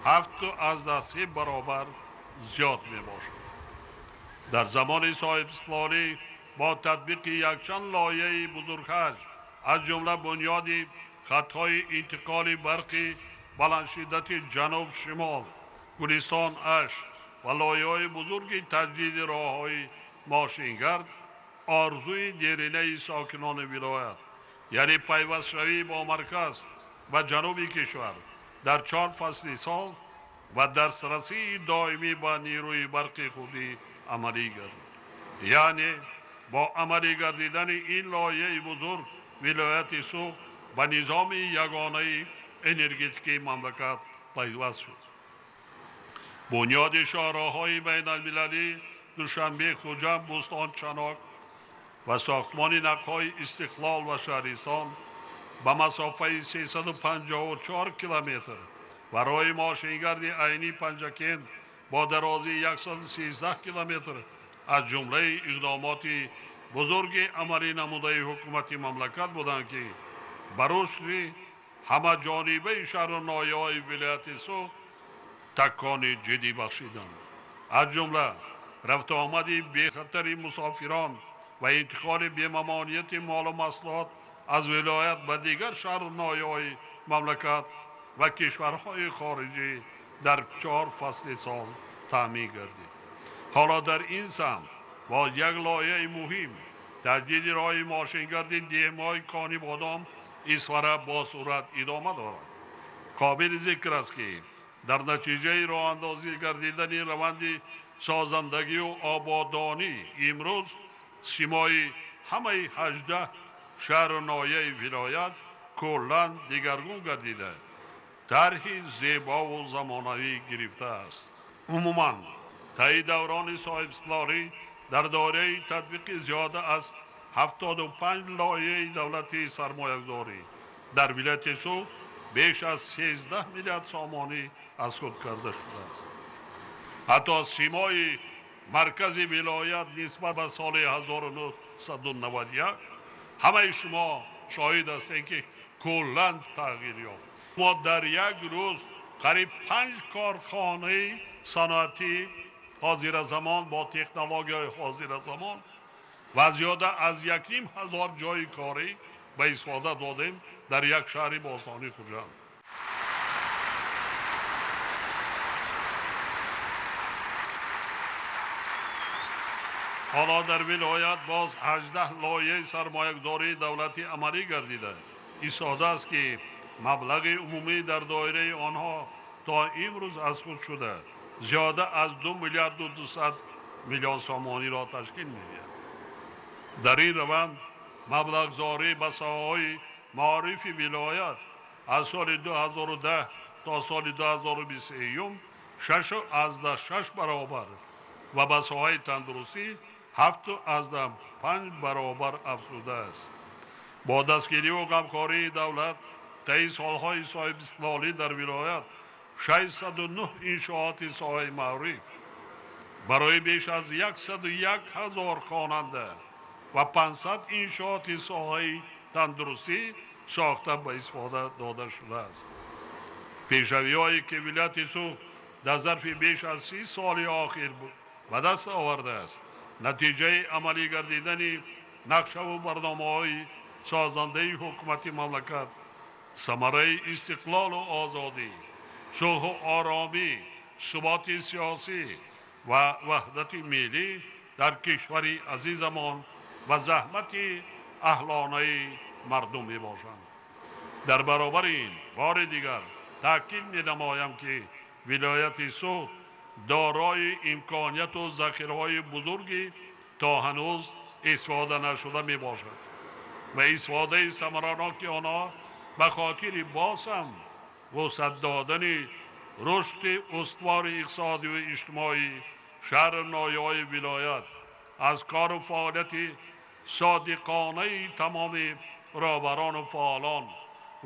7,3 баробар зиёд мебошад. Дар замони соҳибистиқлолӣ бо татбиқи якчанд лоиҳаи бузургҳаҷм, аз ҷумла бунёди хатҳои интиқоли барқи баландшиддати ҷануб шимол, Гулистон Ашт ва лоиҳаҳои бузурги таҷдиди роҳҳои мошингард, орзуи деринаи сокинони вилоят, яъне пайвастшавӣ бо марказ ва ҷануби кишвар дар чор фасли сол ва дастрасии доимӣ ба нерӯи барқи худӣ амалӣ гардид. Яъне бо амалӣ гардидани ин лоиҳаи бузург вилояти Суғд ба низоми ягонаи энергетикии мамлакат пайваст шуд. Бунёди шоҳроҳҳои байналмилалӣ Душанбе, Хуҷанд, Бӯстон, Чанок ва сохтмони нақбҳои Истиқлол ва Шаҳристон ба масофаи 354 километр ва роҳи мошингарди Айнӣ Панҷакент бо дарозии 113 километр аз ҷумлаи иқдомоти бузурги амалӣ намудаи ҳукумати мамлакат буданд, ки ба рушди ҳамаҷонибаи шаҳру ноҳияҳои вилояти Суғд такони ҷиддӣ бахшиданд. Аз ҷумла рафтуомади бехатари мусофирон ва интиқоли бемамониати молу маҳсулот аз вилоят ба дигар шаҳру ноҳияҳои мамлакат ва кишварҳои хориҷӣ дар 4 фасли сол таъмин гардид. Ҳоло дар ин самт бо як лоиҳаи муҳим таҷдиди роҳи мошингарди деҳмои Кони Бодом Исфара бо суръат идома дорад. Қобили зикр аст, ки дар натиҷаи роҳандозӣ гардидани раванди созандагию ободонӣ имрӯз симои ҳамаи 18 шаҳру ноҳияи вилоят куллан дигаргун гардида, тарҳи зебову замонавӣ гирифтааст. Умуман таи даврони соҳибистиқлолӣ дар доираи татбиқи зиёда аз 75 лоиҳаи давлатии сармоягузорӣ дар вилояти Суғд беш аз 13 миллиард сомонӣ аз худ карда шудааст. Ҳатто симои маркази вилоят нисбат ба соли 1991 ҳамаи шумо шоҳид ҳастед, ки куллан тағйир ёфт. Мо дар як рӯз қариб 5 корхонаи саноатӣ ҳозиразамон бо технологияҳои ҳозиразамон ва зиёда аз 1500 ҷойи корӣ ба истифода додем дар як шаҳри бостонии Хуҷанд. Ҳоло дар вилоят боз 18 лоиҳаи сармоягузории давлатӣ амалӣ гардида истодааст, ки маблағи умумӣ дар доираи онҳо то имрӯз аз худ шуда зиёда аз 2 миллиарду 200 миллион сомониро ташкил медиҳад. Дар ин раванд маблағгузорӣ ба соҳаҳои маорифи вилоят аз соли 2010 то соли 2023 6,6 баробар ва ба соҳаи тандурустӣ 7,5 баробар афзудааст. Бо дастгириву ғамхории давлат таи солҳои соҳибистиқлолӣ дар вилоят 609 иншооти соҳаи маориф барои беш аз 101 ҳазор хонанда ва 500 иншооти соҳаи тандурустӣ сохта ба истифода дода шудааст. Пешравиҳое ки вилояти Суғд дар зарфи беш аз 30 соли охир ба даст овардааст, натиҷаи амалӣ гардидани нақшаву барномаҳои созандаи ҳукумати мамлакат, самараи истиқлолу озодӣ, сулҳу оромӣ, суботи сиёсӣ ва ваҳдати миллӣ дар кишвари азизамон ва заҳмати аҳлонаи мардум мебошанд. Дар баробари ин бори дигар таъкид менамоям, ки вилояти Суғд дорои имконияту захираҳои бузурги то ҳанӯз истифода нашуда мебошад ва истифодаи самараноки онҳо ба хотири боз ҳам вусъат додани рушди устувори иқтисодию иҷтимоӣ шаҳру ноҳияҳои вилоят аз кору фаъолияти содиқонаи тамоми роҳбарону фаъолон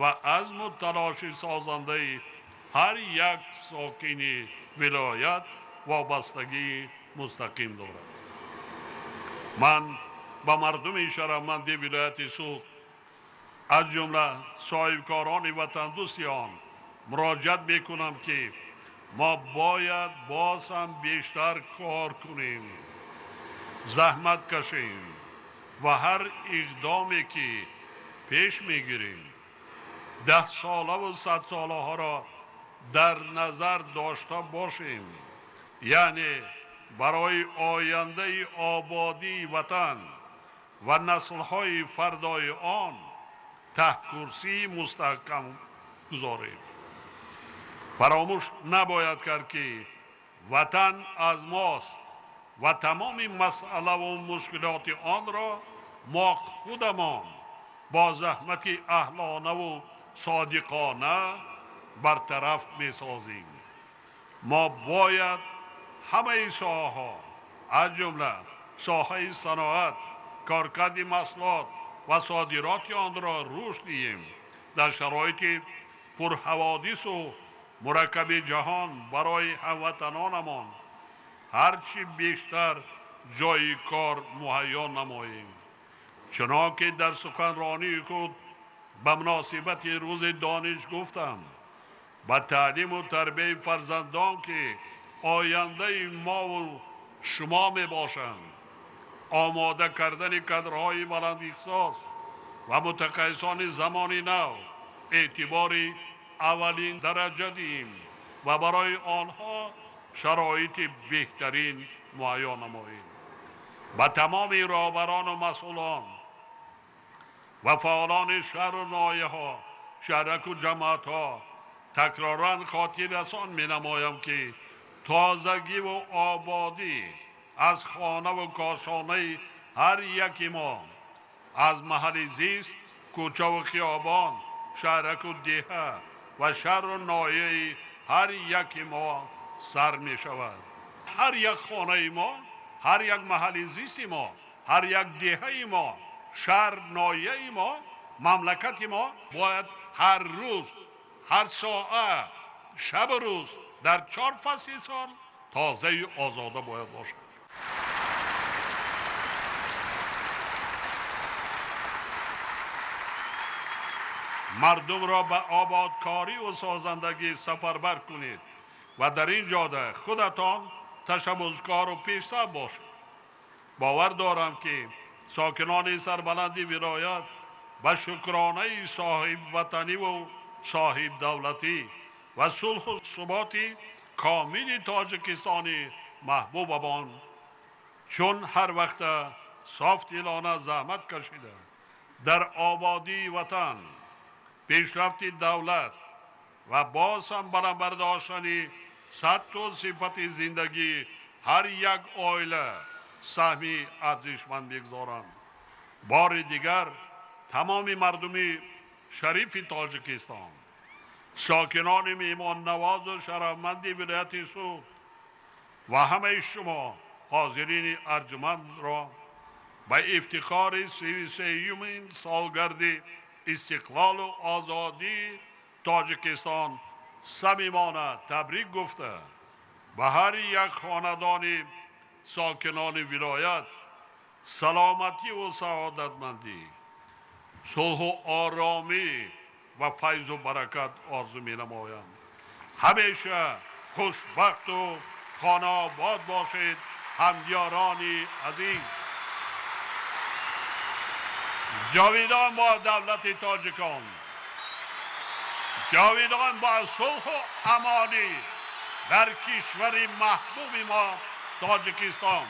ва азму талоши созандаи ҳар як сокини вилоят вобастагии мустақим дорад. Ман ба мардуми шарафманди вилояти Суғд, аз ҷумла соҳибкорони ватандӯсти он муроҷиат мекунам, ки мо бояд боз ҳам бештар кор кунем, заҳмат кашем ва ҳар иқдоме ки пеш мегирем 10 солаву 100 солаҳоро дар назар дошта бошем, яъне барои ояндаи ободии ватан ва наслҳои фардои он таҳкурсии мустаҳкам гузорем. Фаромӯш набояд кард, ки ватан аз мост ва тамоми масъалаву мушкилоти онро мо худамон бо заҳмати аҳлонаву содиқона бартараф месозем. Мо бояд ҳамаи соҳаҳо, аз ҷумла соҳаи саноат, коркарди маҳсулот ва содироти онро рушд диҳем. Дар шароити пурҳаводису мураккаби ҷаҳон барои ҳамватанонамон ҳарчи бештар ҷойи кор муҳайё намоем. Чунон ки дар суханронии худ ба муносибати рӯзи дониш гуфтам, ба таълиму тарбияи фарзандон, ки ояндаи мову шумо мебошанд, омода кардани кадрҳои баландихтисос ва мутахассисони замони нав эътибори аввалин дараҷа диҳем ва барои онҳо шароити беҳтарин муҳайё намоем. Ба тамоми роҳбарону масъулон ва фаъолони шаҳру ноҳияҳо, шаҳраку ҷамоатҳо такроран хотиррасон менамоям, ки тозагиву ободӣ аз хонаву кошонаи ҳар яки мо, аз маҳалли зист, кӯчаву хиёбон, шаҳраку деҳа ва шаҳру ноҳияи ҳар яки мо сар мешавад. Ҳар як хонаи мо, ҳар як маҳалли зисти мо, ҳар як деҳаи мо, шаҳр, ноҳияи мо, мамлакати мо бояд ҳар рӯз, ҳар соат, шабу рӯз дар 4 фасли сол тозаю озода бояд бошад. Мардумро ба ободкорию созандагӣ сафарбар кунед ва дар ин ҷода худатон ташаббускору пешсаф бошед. Бовар дорам, ки сокинони сарбаланди вилоят ба шукронаи соҳибватаниву соҳибдавлатӣ ва сулҳу суботи комили Тоҷикистони маҳбубамон чун ҳар вақта софдилона заҳмат кашида дар ободии ватан, пешрафти давлат ва боз ҳам баланд бардоштани сатҳу сифати зиндагии ҳар як оила саҳми арзишманд мегузоранд. Бори дигар тамоми мардуми шарифи Тоҷикистон, сокинони меҳмоннавозу шарафманди вилояти Суғд ва ҳамаи шумо ҳозирини арҷумандро ба ифтихори 33-юмин солгарди истиқлолу озодии Тоҷикистон самимона табрик гуфта, ба ҳар як хонадони сокинони вилоят саломативу саодатмандӣ, сулҳу оромӣ ва файзу баракат орзу менамоям. Ҳамеша хушбахту хонаобод бошед, ҳамдиёрони азиз. Ҷовидон бо давлати тоҷикон, ҷовидон бо сулҳу амонӣ дар кишвари маҳбуби мо Тоҷикистон.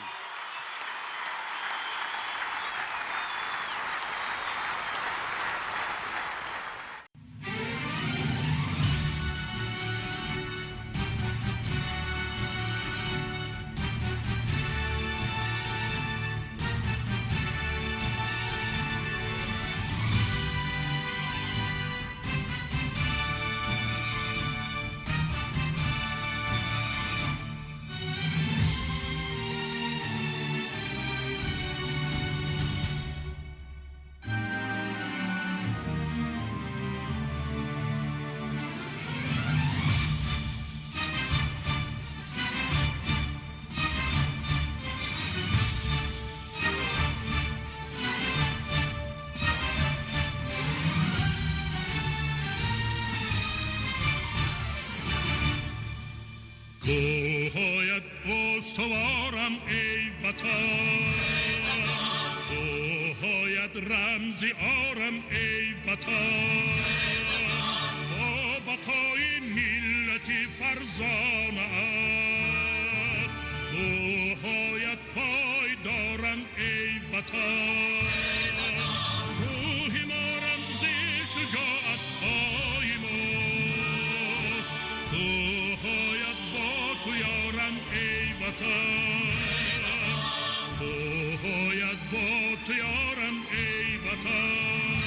کوهایت استوارم ای وطن، کوهایت رمزی آرم ای وطن، با بقای ملتی فرزانه ات، کوهایت پایدارم ای وطن، کوه ما رمز شجاعت های ماست، Ватан, дуоят бо ту ёрам, эй Ватан,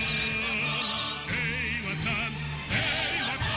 эй Ватан, эй Ватан.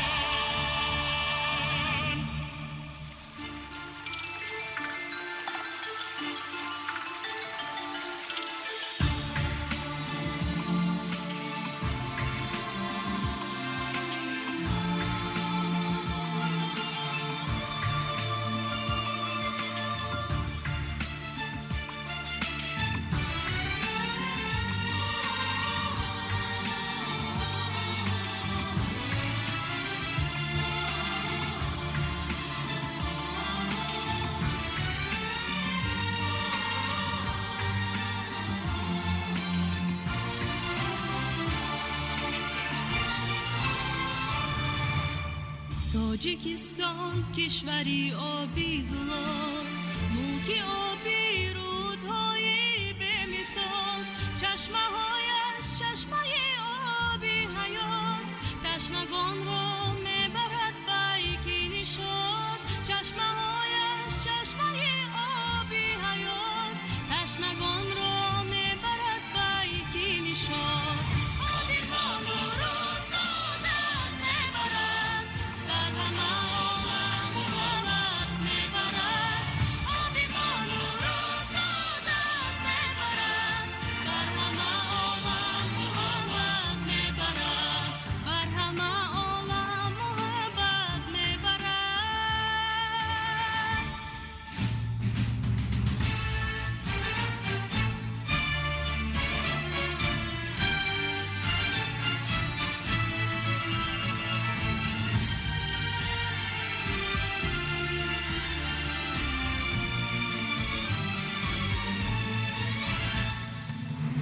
Тоҷикистон кишвари оби зулол, мулки оби рӯдҳои бемисол, чашмаҳояш чашмаи оби ҳаёт, ташнагонро мебарад байки нишот, чашмаҳояш чашмаи оби ҳаёт, ташнагонро мебарад байки нишот. Оби понуру содат мебарад, бар ҳама олам муҳаббат мебарад. Оби понуру содат мебарад, бар ҳама олам муҳаббат мебарад, бар ҳама олам муҳаббат мебарад.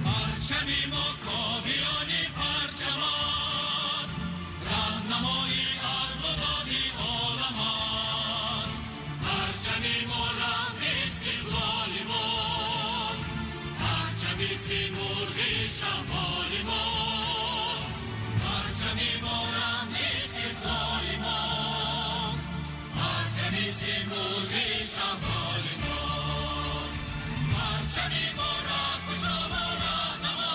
Парчами мо ковиёни парчам аст, раҳнамои адлу доди олам аст. Парчами мо рамзи истиқлоли мост, парчами симурғи шаҳболи мост. Парчами мо рамзи истиқлоли мост, парчами симурғи шаҳболи мост. Парчами мо раҳкушову раҳнамо,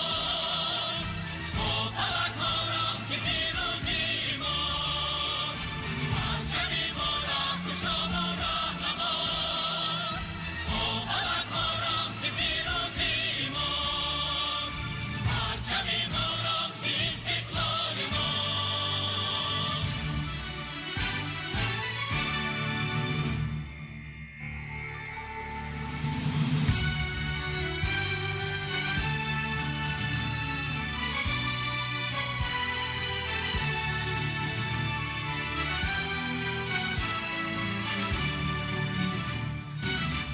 бо фалакҳо рамзи пирӯзии мост. Парчами мо раҳкушову раҳнамо, бо фалакҳо рамзи пирӯзии мост. Парчами мо рамзи истиқлоли мост.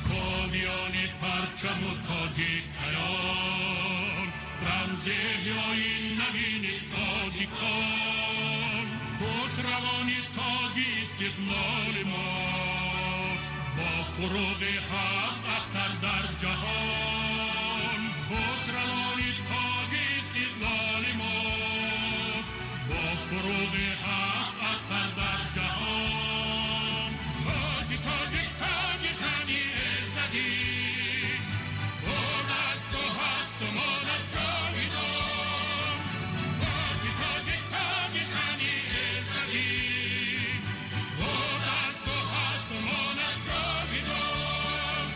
Ковиёни парчаму тоҷи каён, рамзи эҳёи навини тоҷикон, хусравони тоҷи истиқлоли мост, бо фуруғи ҳафт ахтар дар ҷаҳон. Хусравони тоҷи истиқлоли мост, бо фуруғи ҳафт ахтар дар ҷаҳон. Тоҷи тоҷик тоҷи шани иззатӣ, будасту ҳасту монад ҷовидон. Тоҷи тоҷик тоҷи шани иззатӣ, будасту ҳасту монад ҷовидон.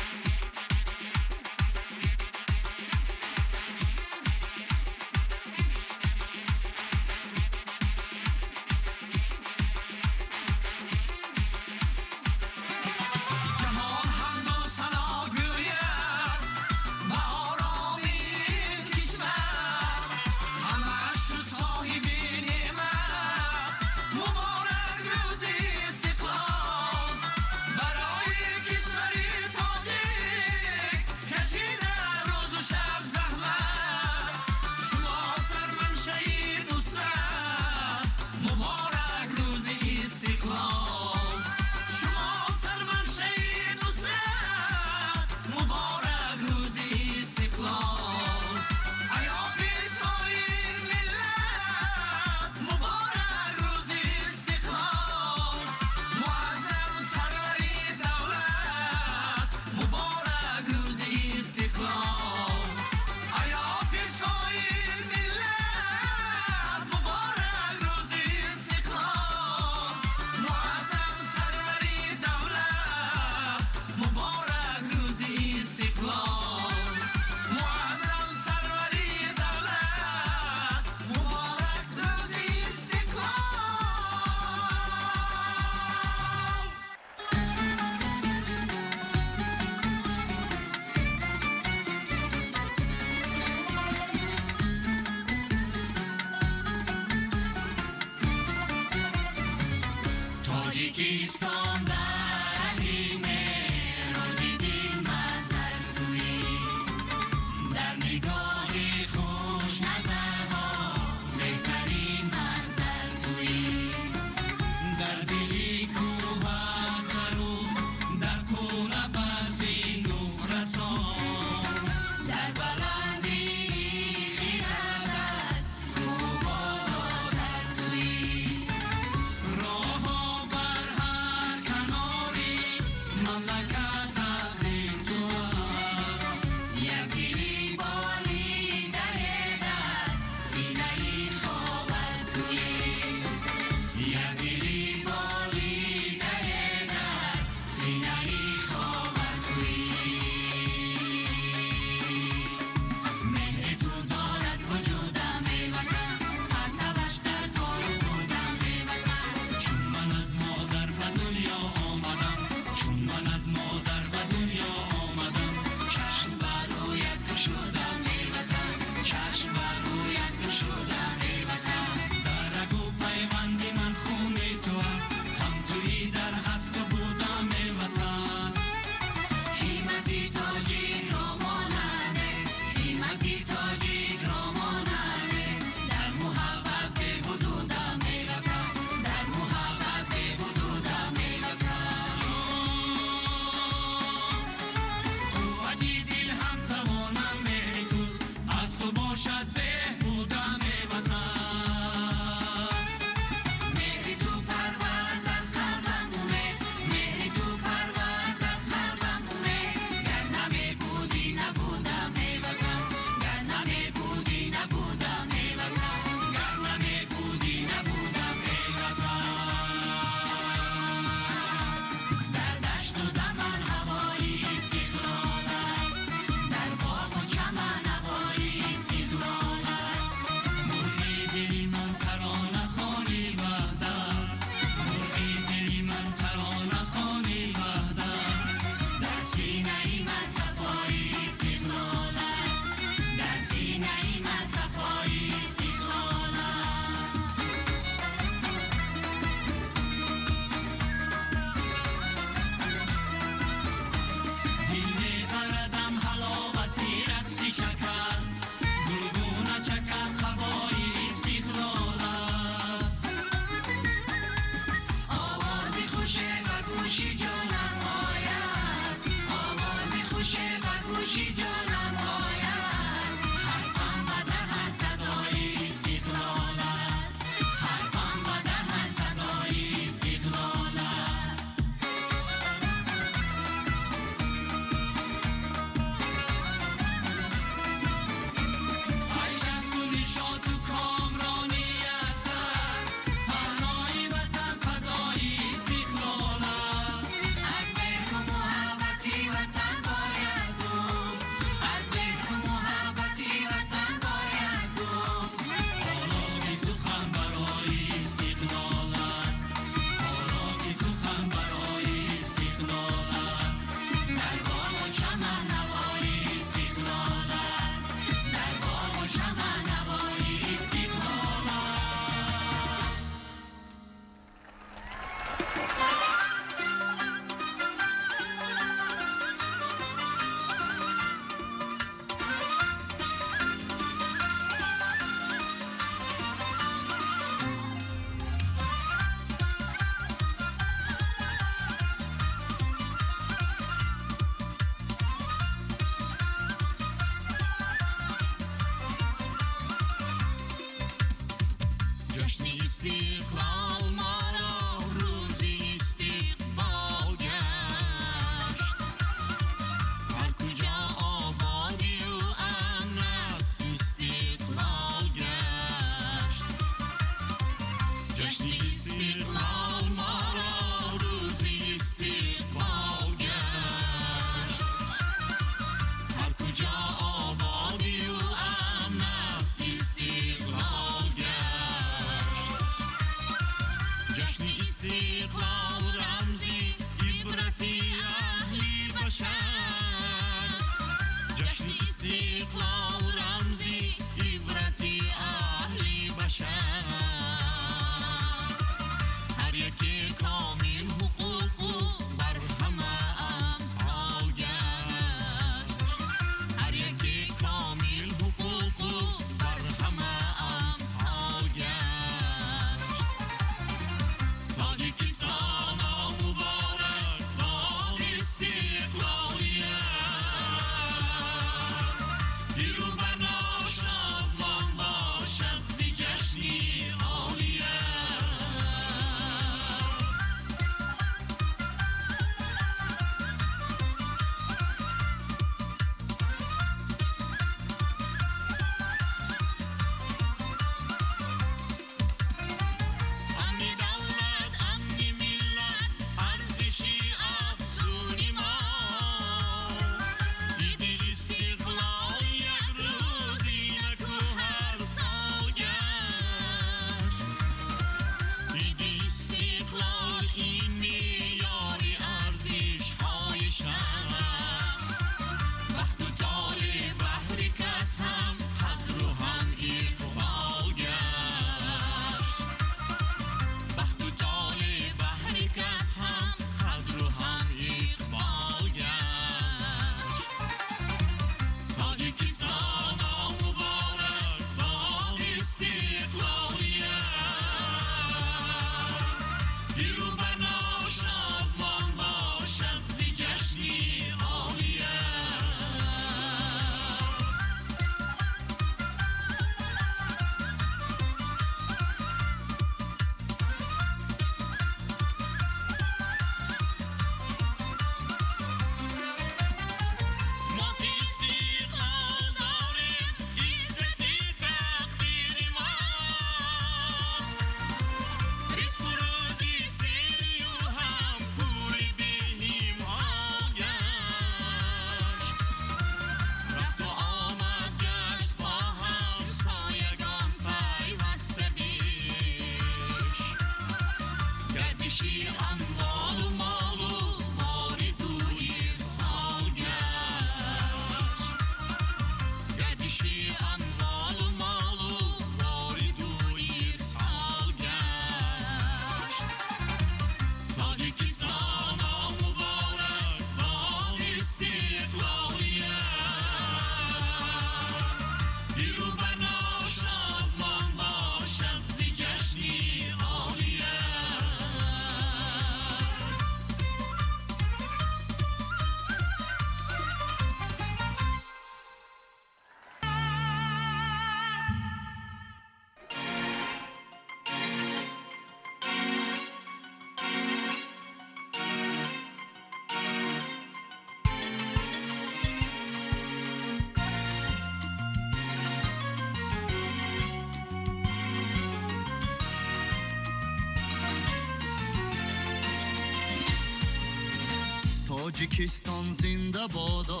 Тоҷикистон зинда бодо,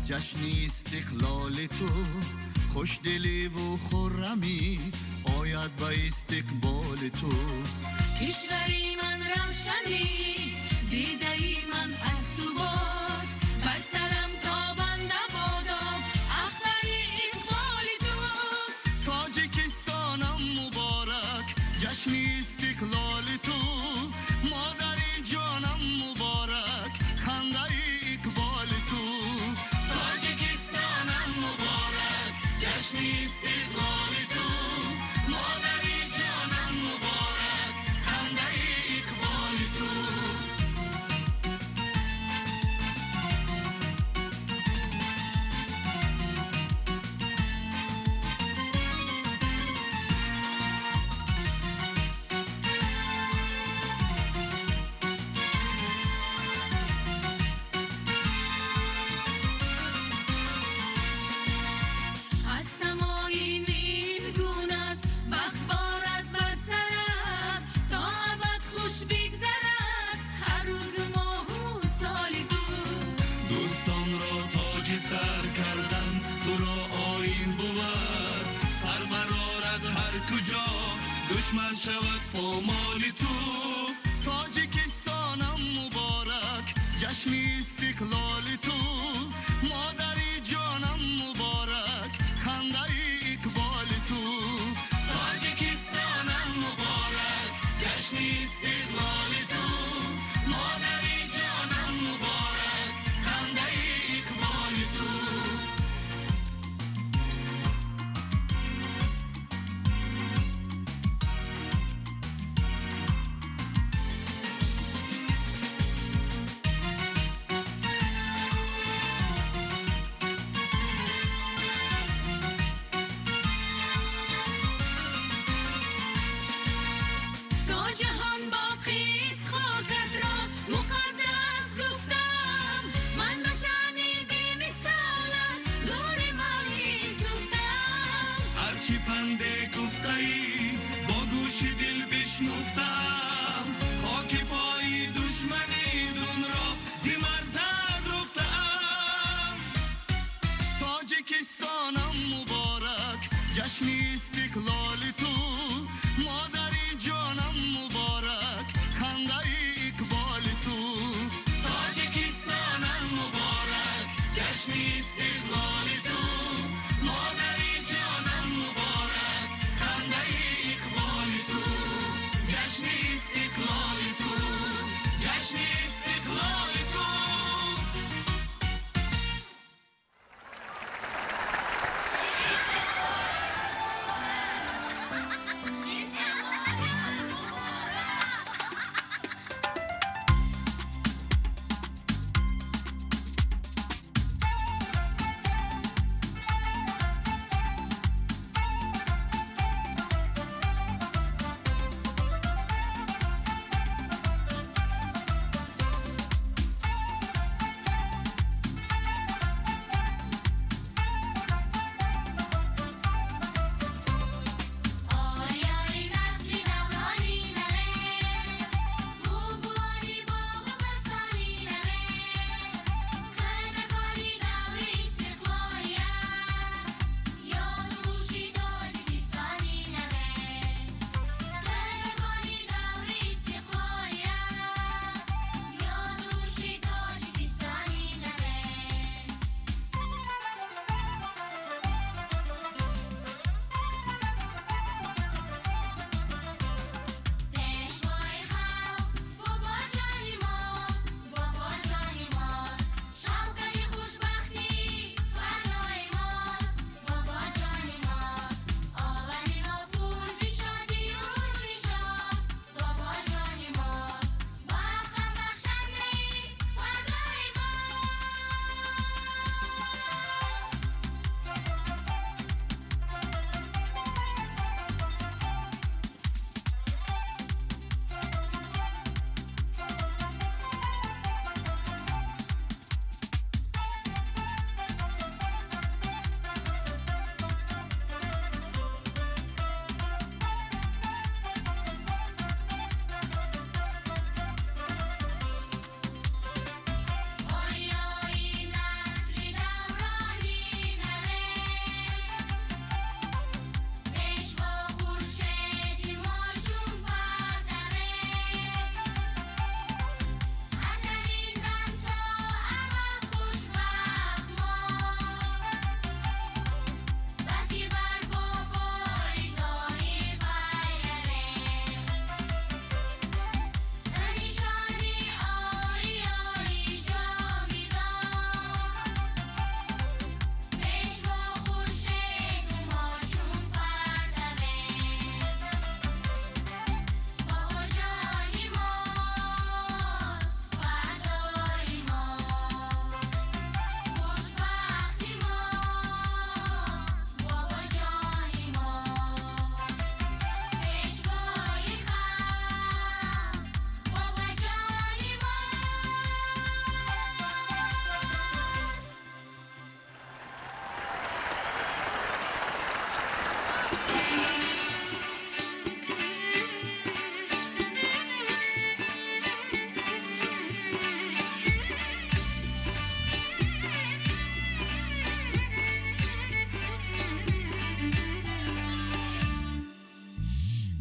ҷашни истиқлоли ту, хушдиливу хуррамӣ ояд ба истиқболи ту. Кишвари ман равшанӣ, дидаи ман аз ту бод, бар сарам тобанда бодо ахтари иқболи ту. Тоҷикистонам муборак, ҷашни истиқлоли ту, модари ҷонам муборак, хандаи иқболи ту. Тоҷикистонам муборак, ҷашни истиқлоли ту, модари ҷонам муборак, хандаи иқболи ту. Аз самои нилгунат бахт борад бар сарат, то абад хуш бигзарад ҳар рӯзу моҳу соли ту. Дӯстонро тоҷи сар кардан туро оин бувад, сар барорад ҳар куҷо душман шавад помоли ту. Тоҷикистонам муборак, ҷашни истиқлоли ту, модари ҷонам муборак, хандаи иқболи ту. Тоҷикистонам муборак, ҷашни истиқлоли ту, модари ҷонам муборак, хандаи иқболи ту. То ҷаҳон боқист хокатро муқаддас гуфтам, ман ба шаъни бемисолат гури моли суфтам. Ҳарчи панде гуфтаӣ бо гӯши дил бишнуфтаам, хоки пои душмани дунро зи марзад руфтаам. Тоҷикистонам муборак, ҷашни истиқлоли ту, модари ҷонам муборак, хандаи иқболи ту. Тоҷикистонам муборак, ҷашни истиқлоли ту, модари ҷонам муборак, хандаи иқболи ту. Ҷашни истиқлоли ту, ҷашни истиқлоли ту.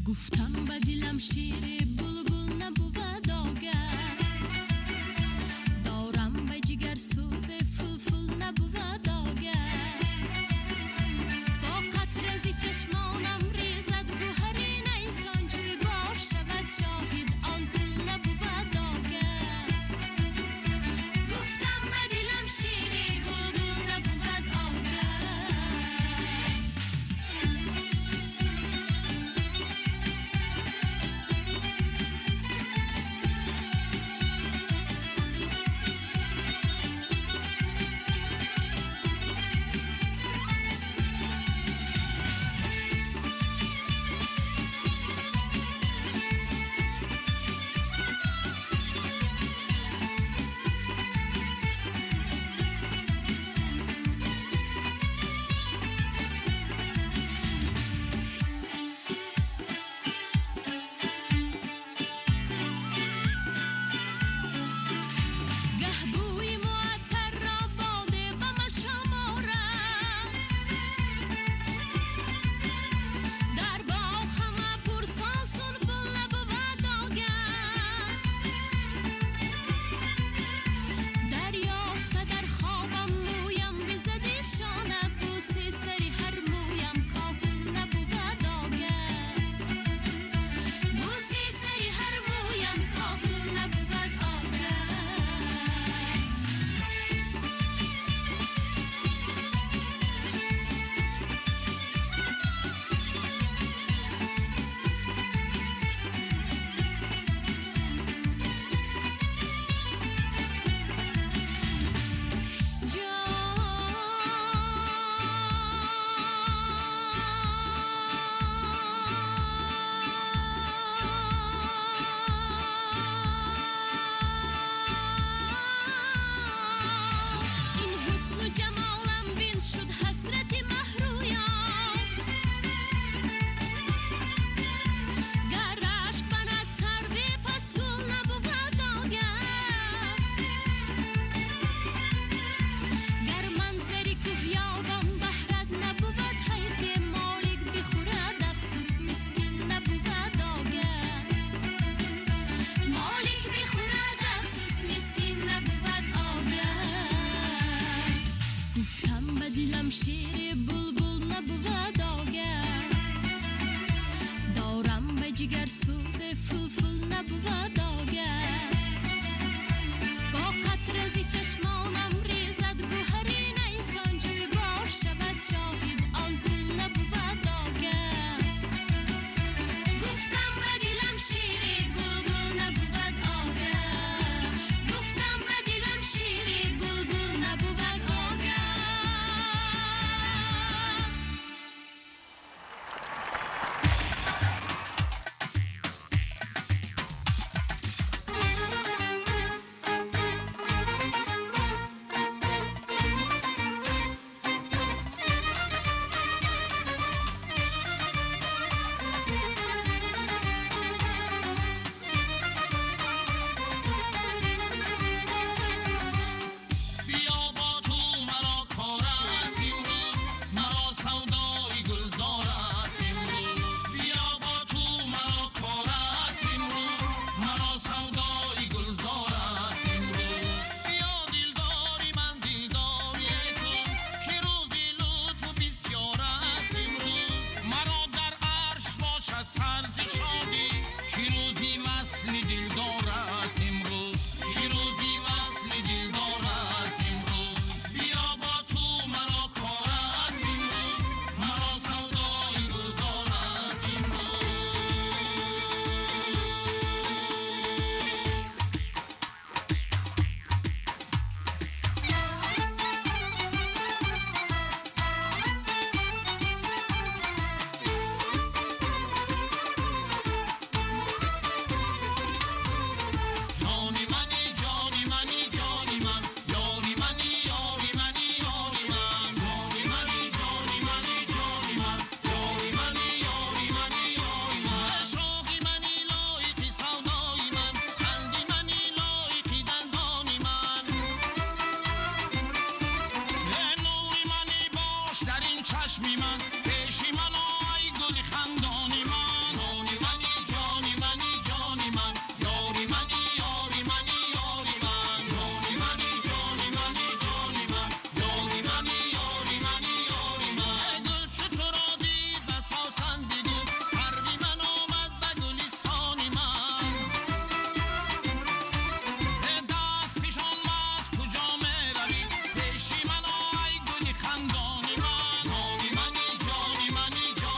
Гуфтам ба дилам шери булбул набувад огар, дорам ба ҷигар сӯзе фулфул набувад огар, бо қатра зи чашмон Ҷони ман, пеши ман ой, гули хандони ман. Ҷони мани, ҷони мани, ҷони ман, ёри мани, ёри мани, ёри ман. Ҷони мани, ҷони мани, ҷони ман, ёри мани, ёри мани, ёри ман. Гул чу туро дид, ба савсан бигуфт, сарви ман омад ба гулистони ман. Даст фишон, маст куҷо меравӣ? Пеши ман ой, гули хандони ман. Ҷони мани, ҷони мани, ҷони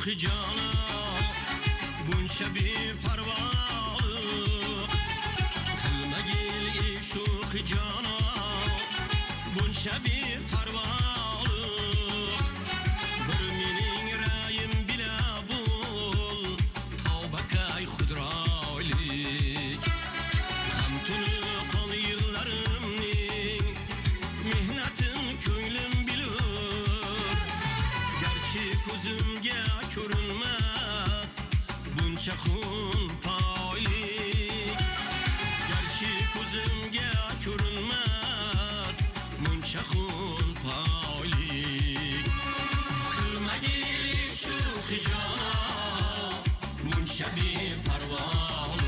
Шӯхи ҷона, buncha beparvolik qilmagil, ey sho'xi jonon, buncha beparvolik. Bir mening ra'yim bila bo'l, tavbakay xudroylik. G'am tuni qon yillarimning mehnatin ko'nglim bilur. Garchi ko'zimga ko'rinmas buncha xun poylik, garchi ko'zimga ko'rinmas buncha xun poylik. Qilmagil shuxi jonon, buncha beparvolik.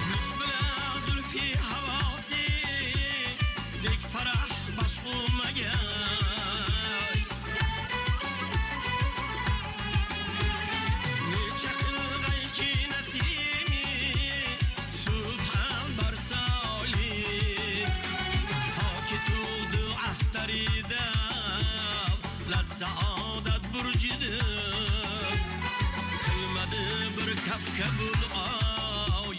Yuz bilan zulfi havosi dek farah bash bo'lmagay. Necha qilg'ayki nasimi subhan barsolik. Toki tug'di ahtari davlat saodat burjidir. Qilmadi bir kafka bul oy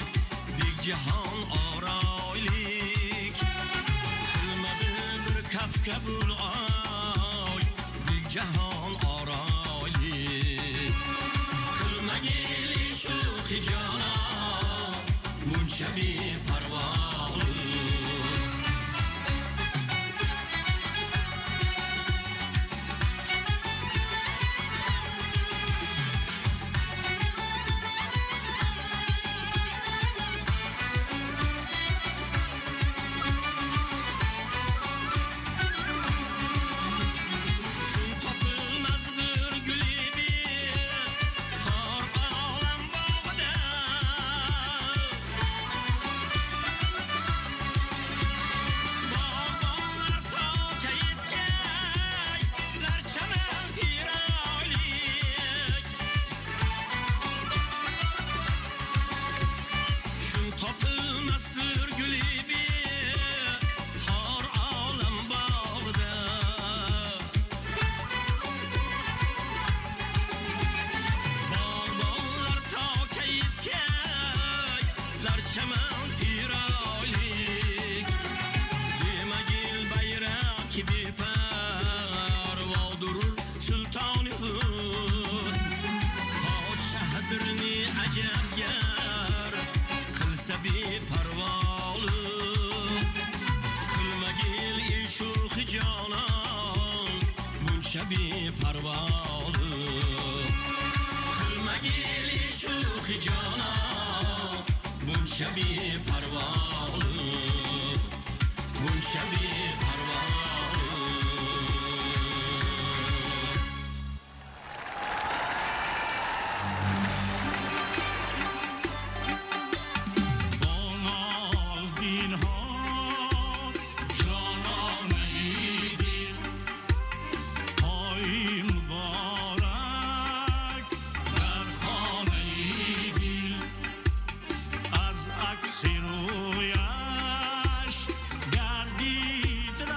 dek jahon oroylik. Qilmadi bir kafka bul oy dek jahon oroylik. Qilmagil shuxi jonon, buncha beparvolik. Shun topilmas bir guli xor olam bog'ida. Bog'bonlar toka yetgaylar chaman piroylik. Shun topilmas bir guli xor olam bog'ida. Bog'bonlar toka yetgaylar chaman piroylik. Demagil bayroq beparvo durur sultoni husn. Podshohdir ne ajabgar qilsa beparvolik. Qilmagil ey sho'xi jonon, buncha beparvolik. Qilmagil ey sho'xi jonon, buncha beparvolik. Buncha beparvolik. Бо ноз бинҳон ҷононаи дил, ҳои муборак дар хонаи дил. Аз акси рӯяш гардид.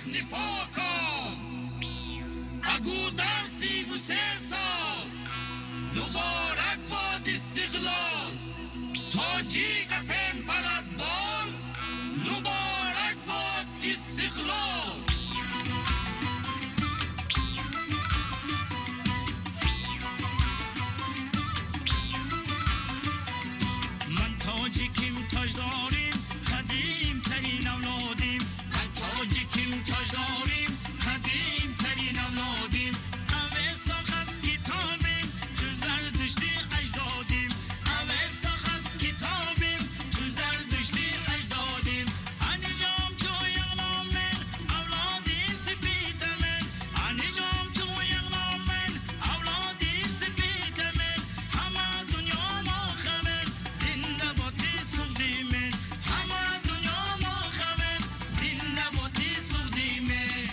Ватани покон, агу дар 33 сол, муборак бод истиқлол, тоҷик пен парад бол, муборак бод истиқлол. Ман тоҷиким, тоҷдорим, қадимтарин авлодим. Ман тоҷиким, тоҷдорим, қадимтарин авлодим. Авесто хас китобим, чу Зардушти аҷдодим. Авесто хас китобим, чу Зардушти аҷдодим. Аниҷом чу яғномен, авлодим сипитамен. Аниҷом чу яғномен, авлодим сипитамен. Ҳама дунё мо хабер, зинда боди Суғдимен. Ҳама дунё мо хабер, зинда боди Суғдимен.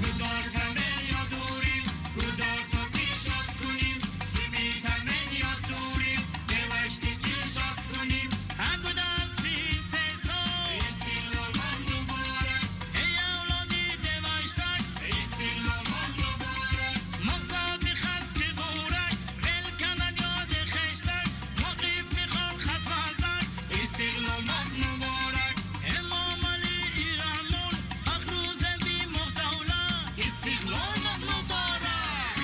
Гудор тамен ё дурим, гудор то ки шод куним, сипитамен ё дурим, девашти чи шод куним. Агудар 33 сол, истиқлол мон муборак, эй авлоди деваштак, истиқлол мон муборак. Мағзоди хасти ғурак, вел канад ёди хештак, мо ифтихор хасмазак, истиқлол мон муборак. Имом Али Раҳмон, фахру заби муфтавла, истиқлол мон муборак.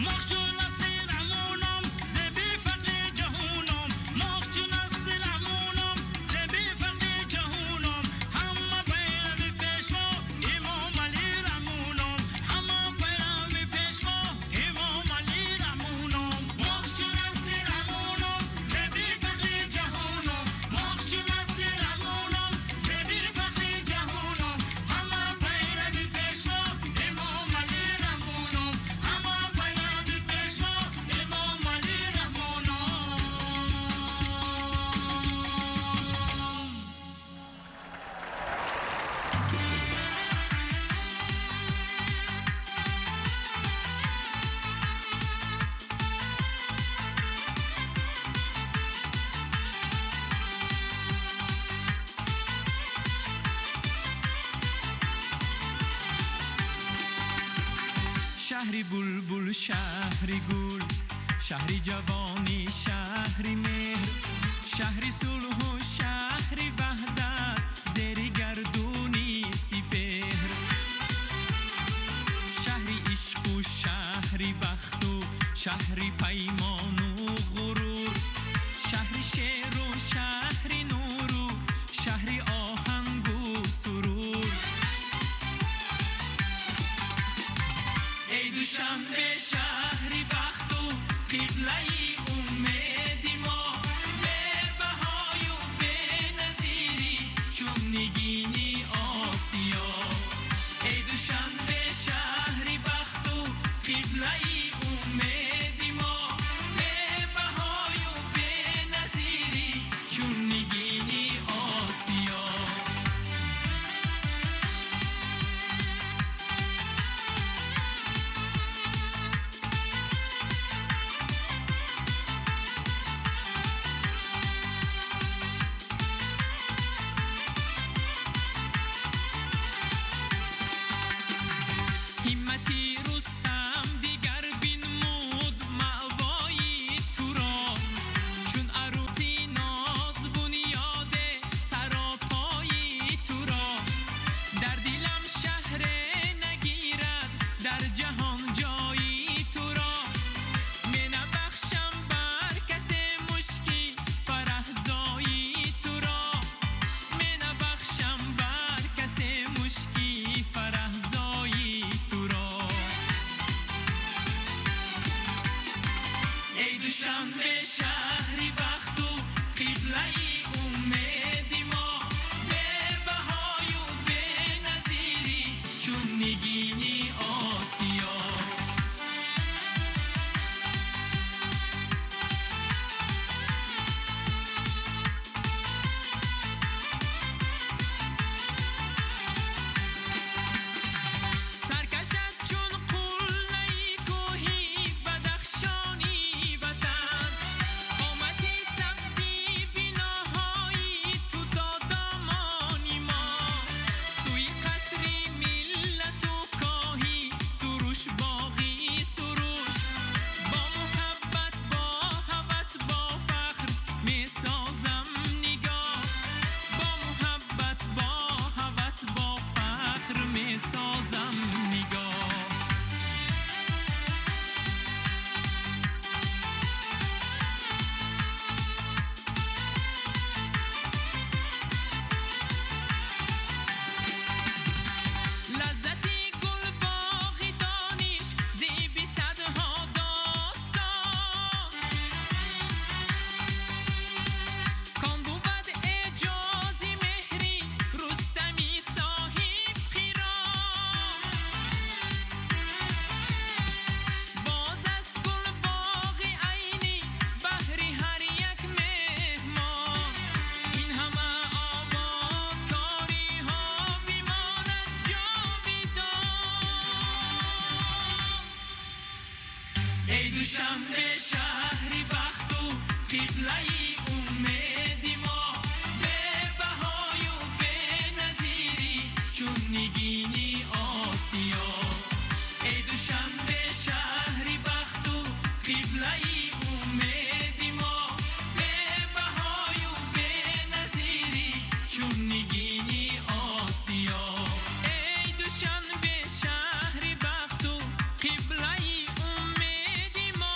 Мохчу насир амунам, зеби фақри ҷаҳунам. Мохчу насир амунам, зеби фақри ҷаҳунам. Ҳама пайрави пешво, Имом Али Раҳмонам. Ҳама пайрави пешво, Имом Али Раҳмонам. Мохчу насир амунам, зеби фақри ҷаҳунам. Мохчу насир амунам, зеби фақри ҷаҳунам. Ҳама пайрави пешво, Имом Али Раҳмонам. Ҳама пайрави пешво, Имом Али Раҳмонам. Шаҳри булбул, шаҳри гул, шаҳри ҷавонӣ, шаҳри меҳр, шаҳри сулҳу шаҳри ваҳдат, зери гардуни сипеҳр. Шаҳри ишқу шаҳри бахту шаҳри паймону ғурур, шаҳри шеру шаҳри нуру шаҳри оҳангу сурур. Эй Душанбе, шаҳри бахту қиблаи умеди мо, бебаҳою беназири чун нигини Осиё. Эй Душанбе, шаҳри бахту қиблаи умеди мо, бебаҳою беназири чун нигини Осиё. Ҳиммати Рустам дигар бинмуд маъвои туро, чун арӯси ноз бунёде саропои туро. Дар дилам шаҳре нагирад, дар ҷаҳон ҷои туро. Менабахшам бар касе мушки фараҳзои туро. Менабахшам бар касе мушки фараҳзои туро. Эй Душанбе, шаҳри бахту қиблаи умеди мо, бебаҳою беназири чун нигини Осиё. Душанбе, шаҳри бахту қиблаи умеди мо, бебаҳою беназири чун нигини Осиё. Эй Душанбе, шаҳри бахту қиблаи умеди мо, бебаҳою беназири чун нигини Осиё. Эй Душанбе, шаҳри бахту қиблаи умеди мо.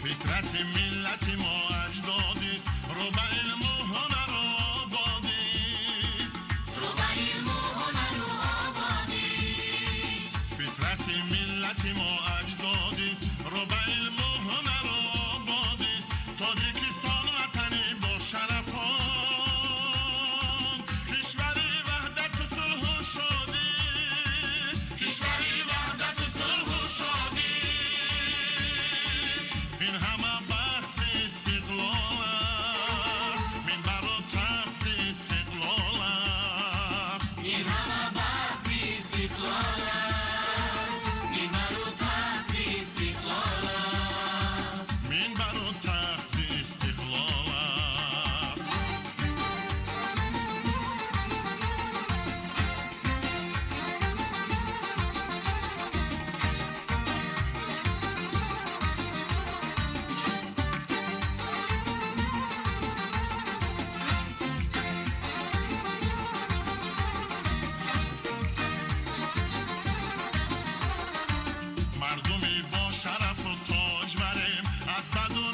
Фитрати миллати мо аҷдодист, рӯ ба илму ҳунару ободист. Рӯ ба илму ҳунару ободист. Фитрати миллати мо аҷдодист, рӯ ба илму ҳунару ободист. Тоҷикистон ватани бошарафон, кишвари ваҳдату сулҳу шодист. Кишвари ваҳдату сулҳу шодист. Ин ҳама бахти истиқлол аст, минбару тахти истиқлол аст. Ин ҳама бахти истиқлол аст, минбару тахти истиқлол аст. Минбару тахти истиқлол аст. Мардуми бо шарафу тоҷварем, аз баду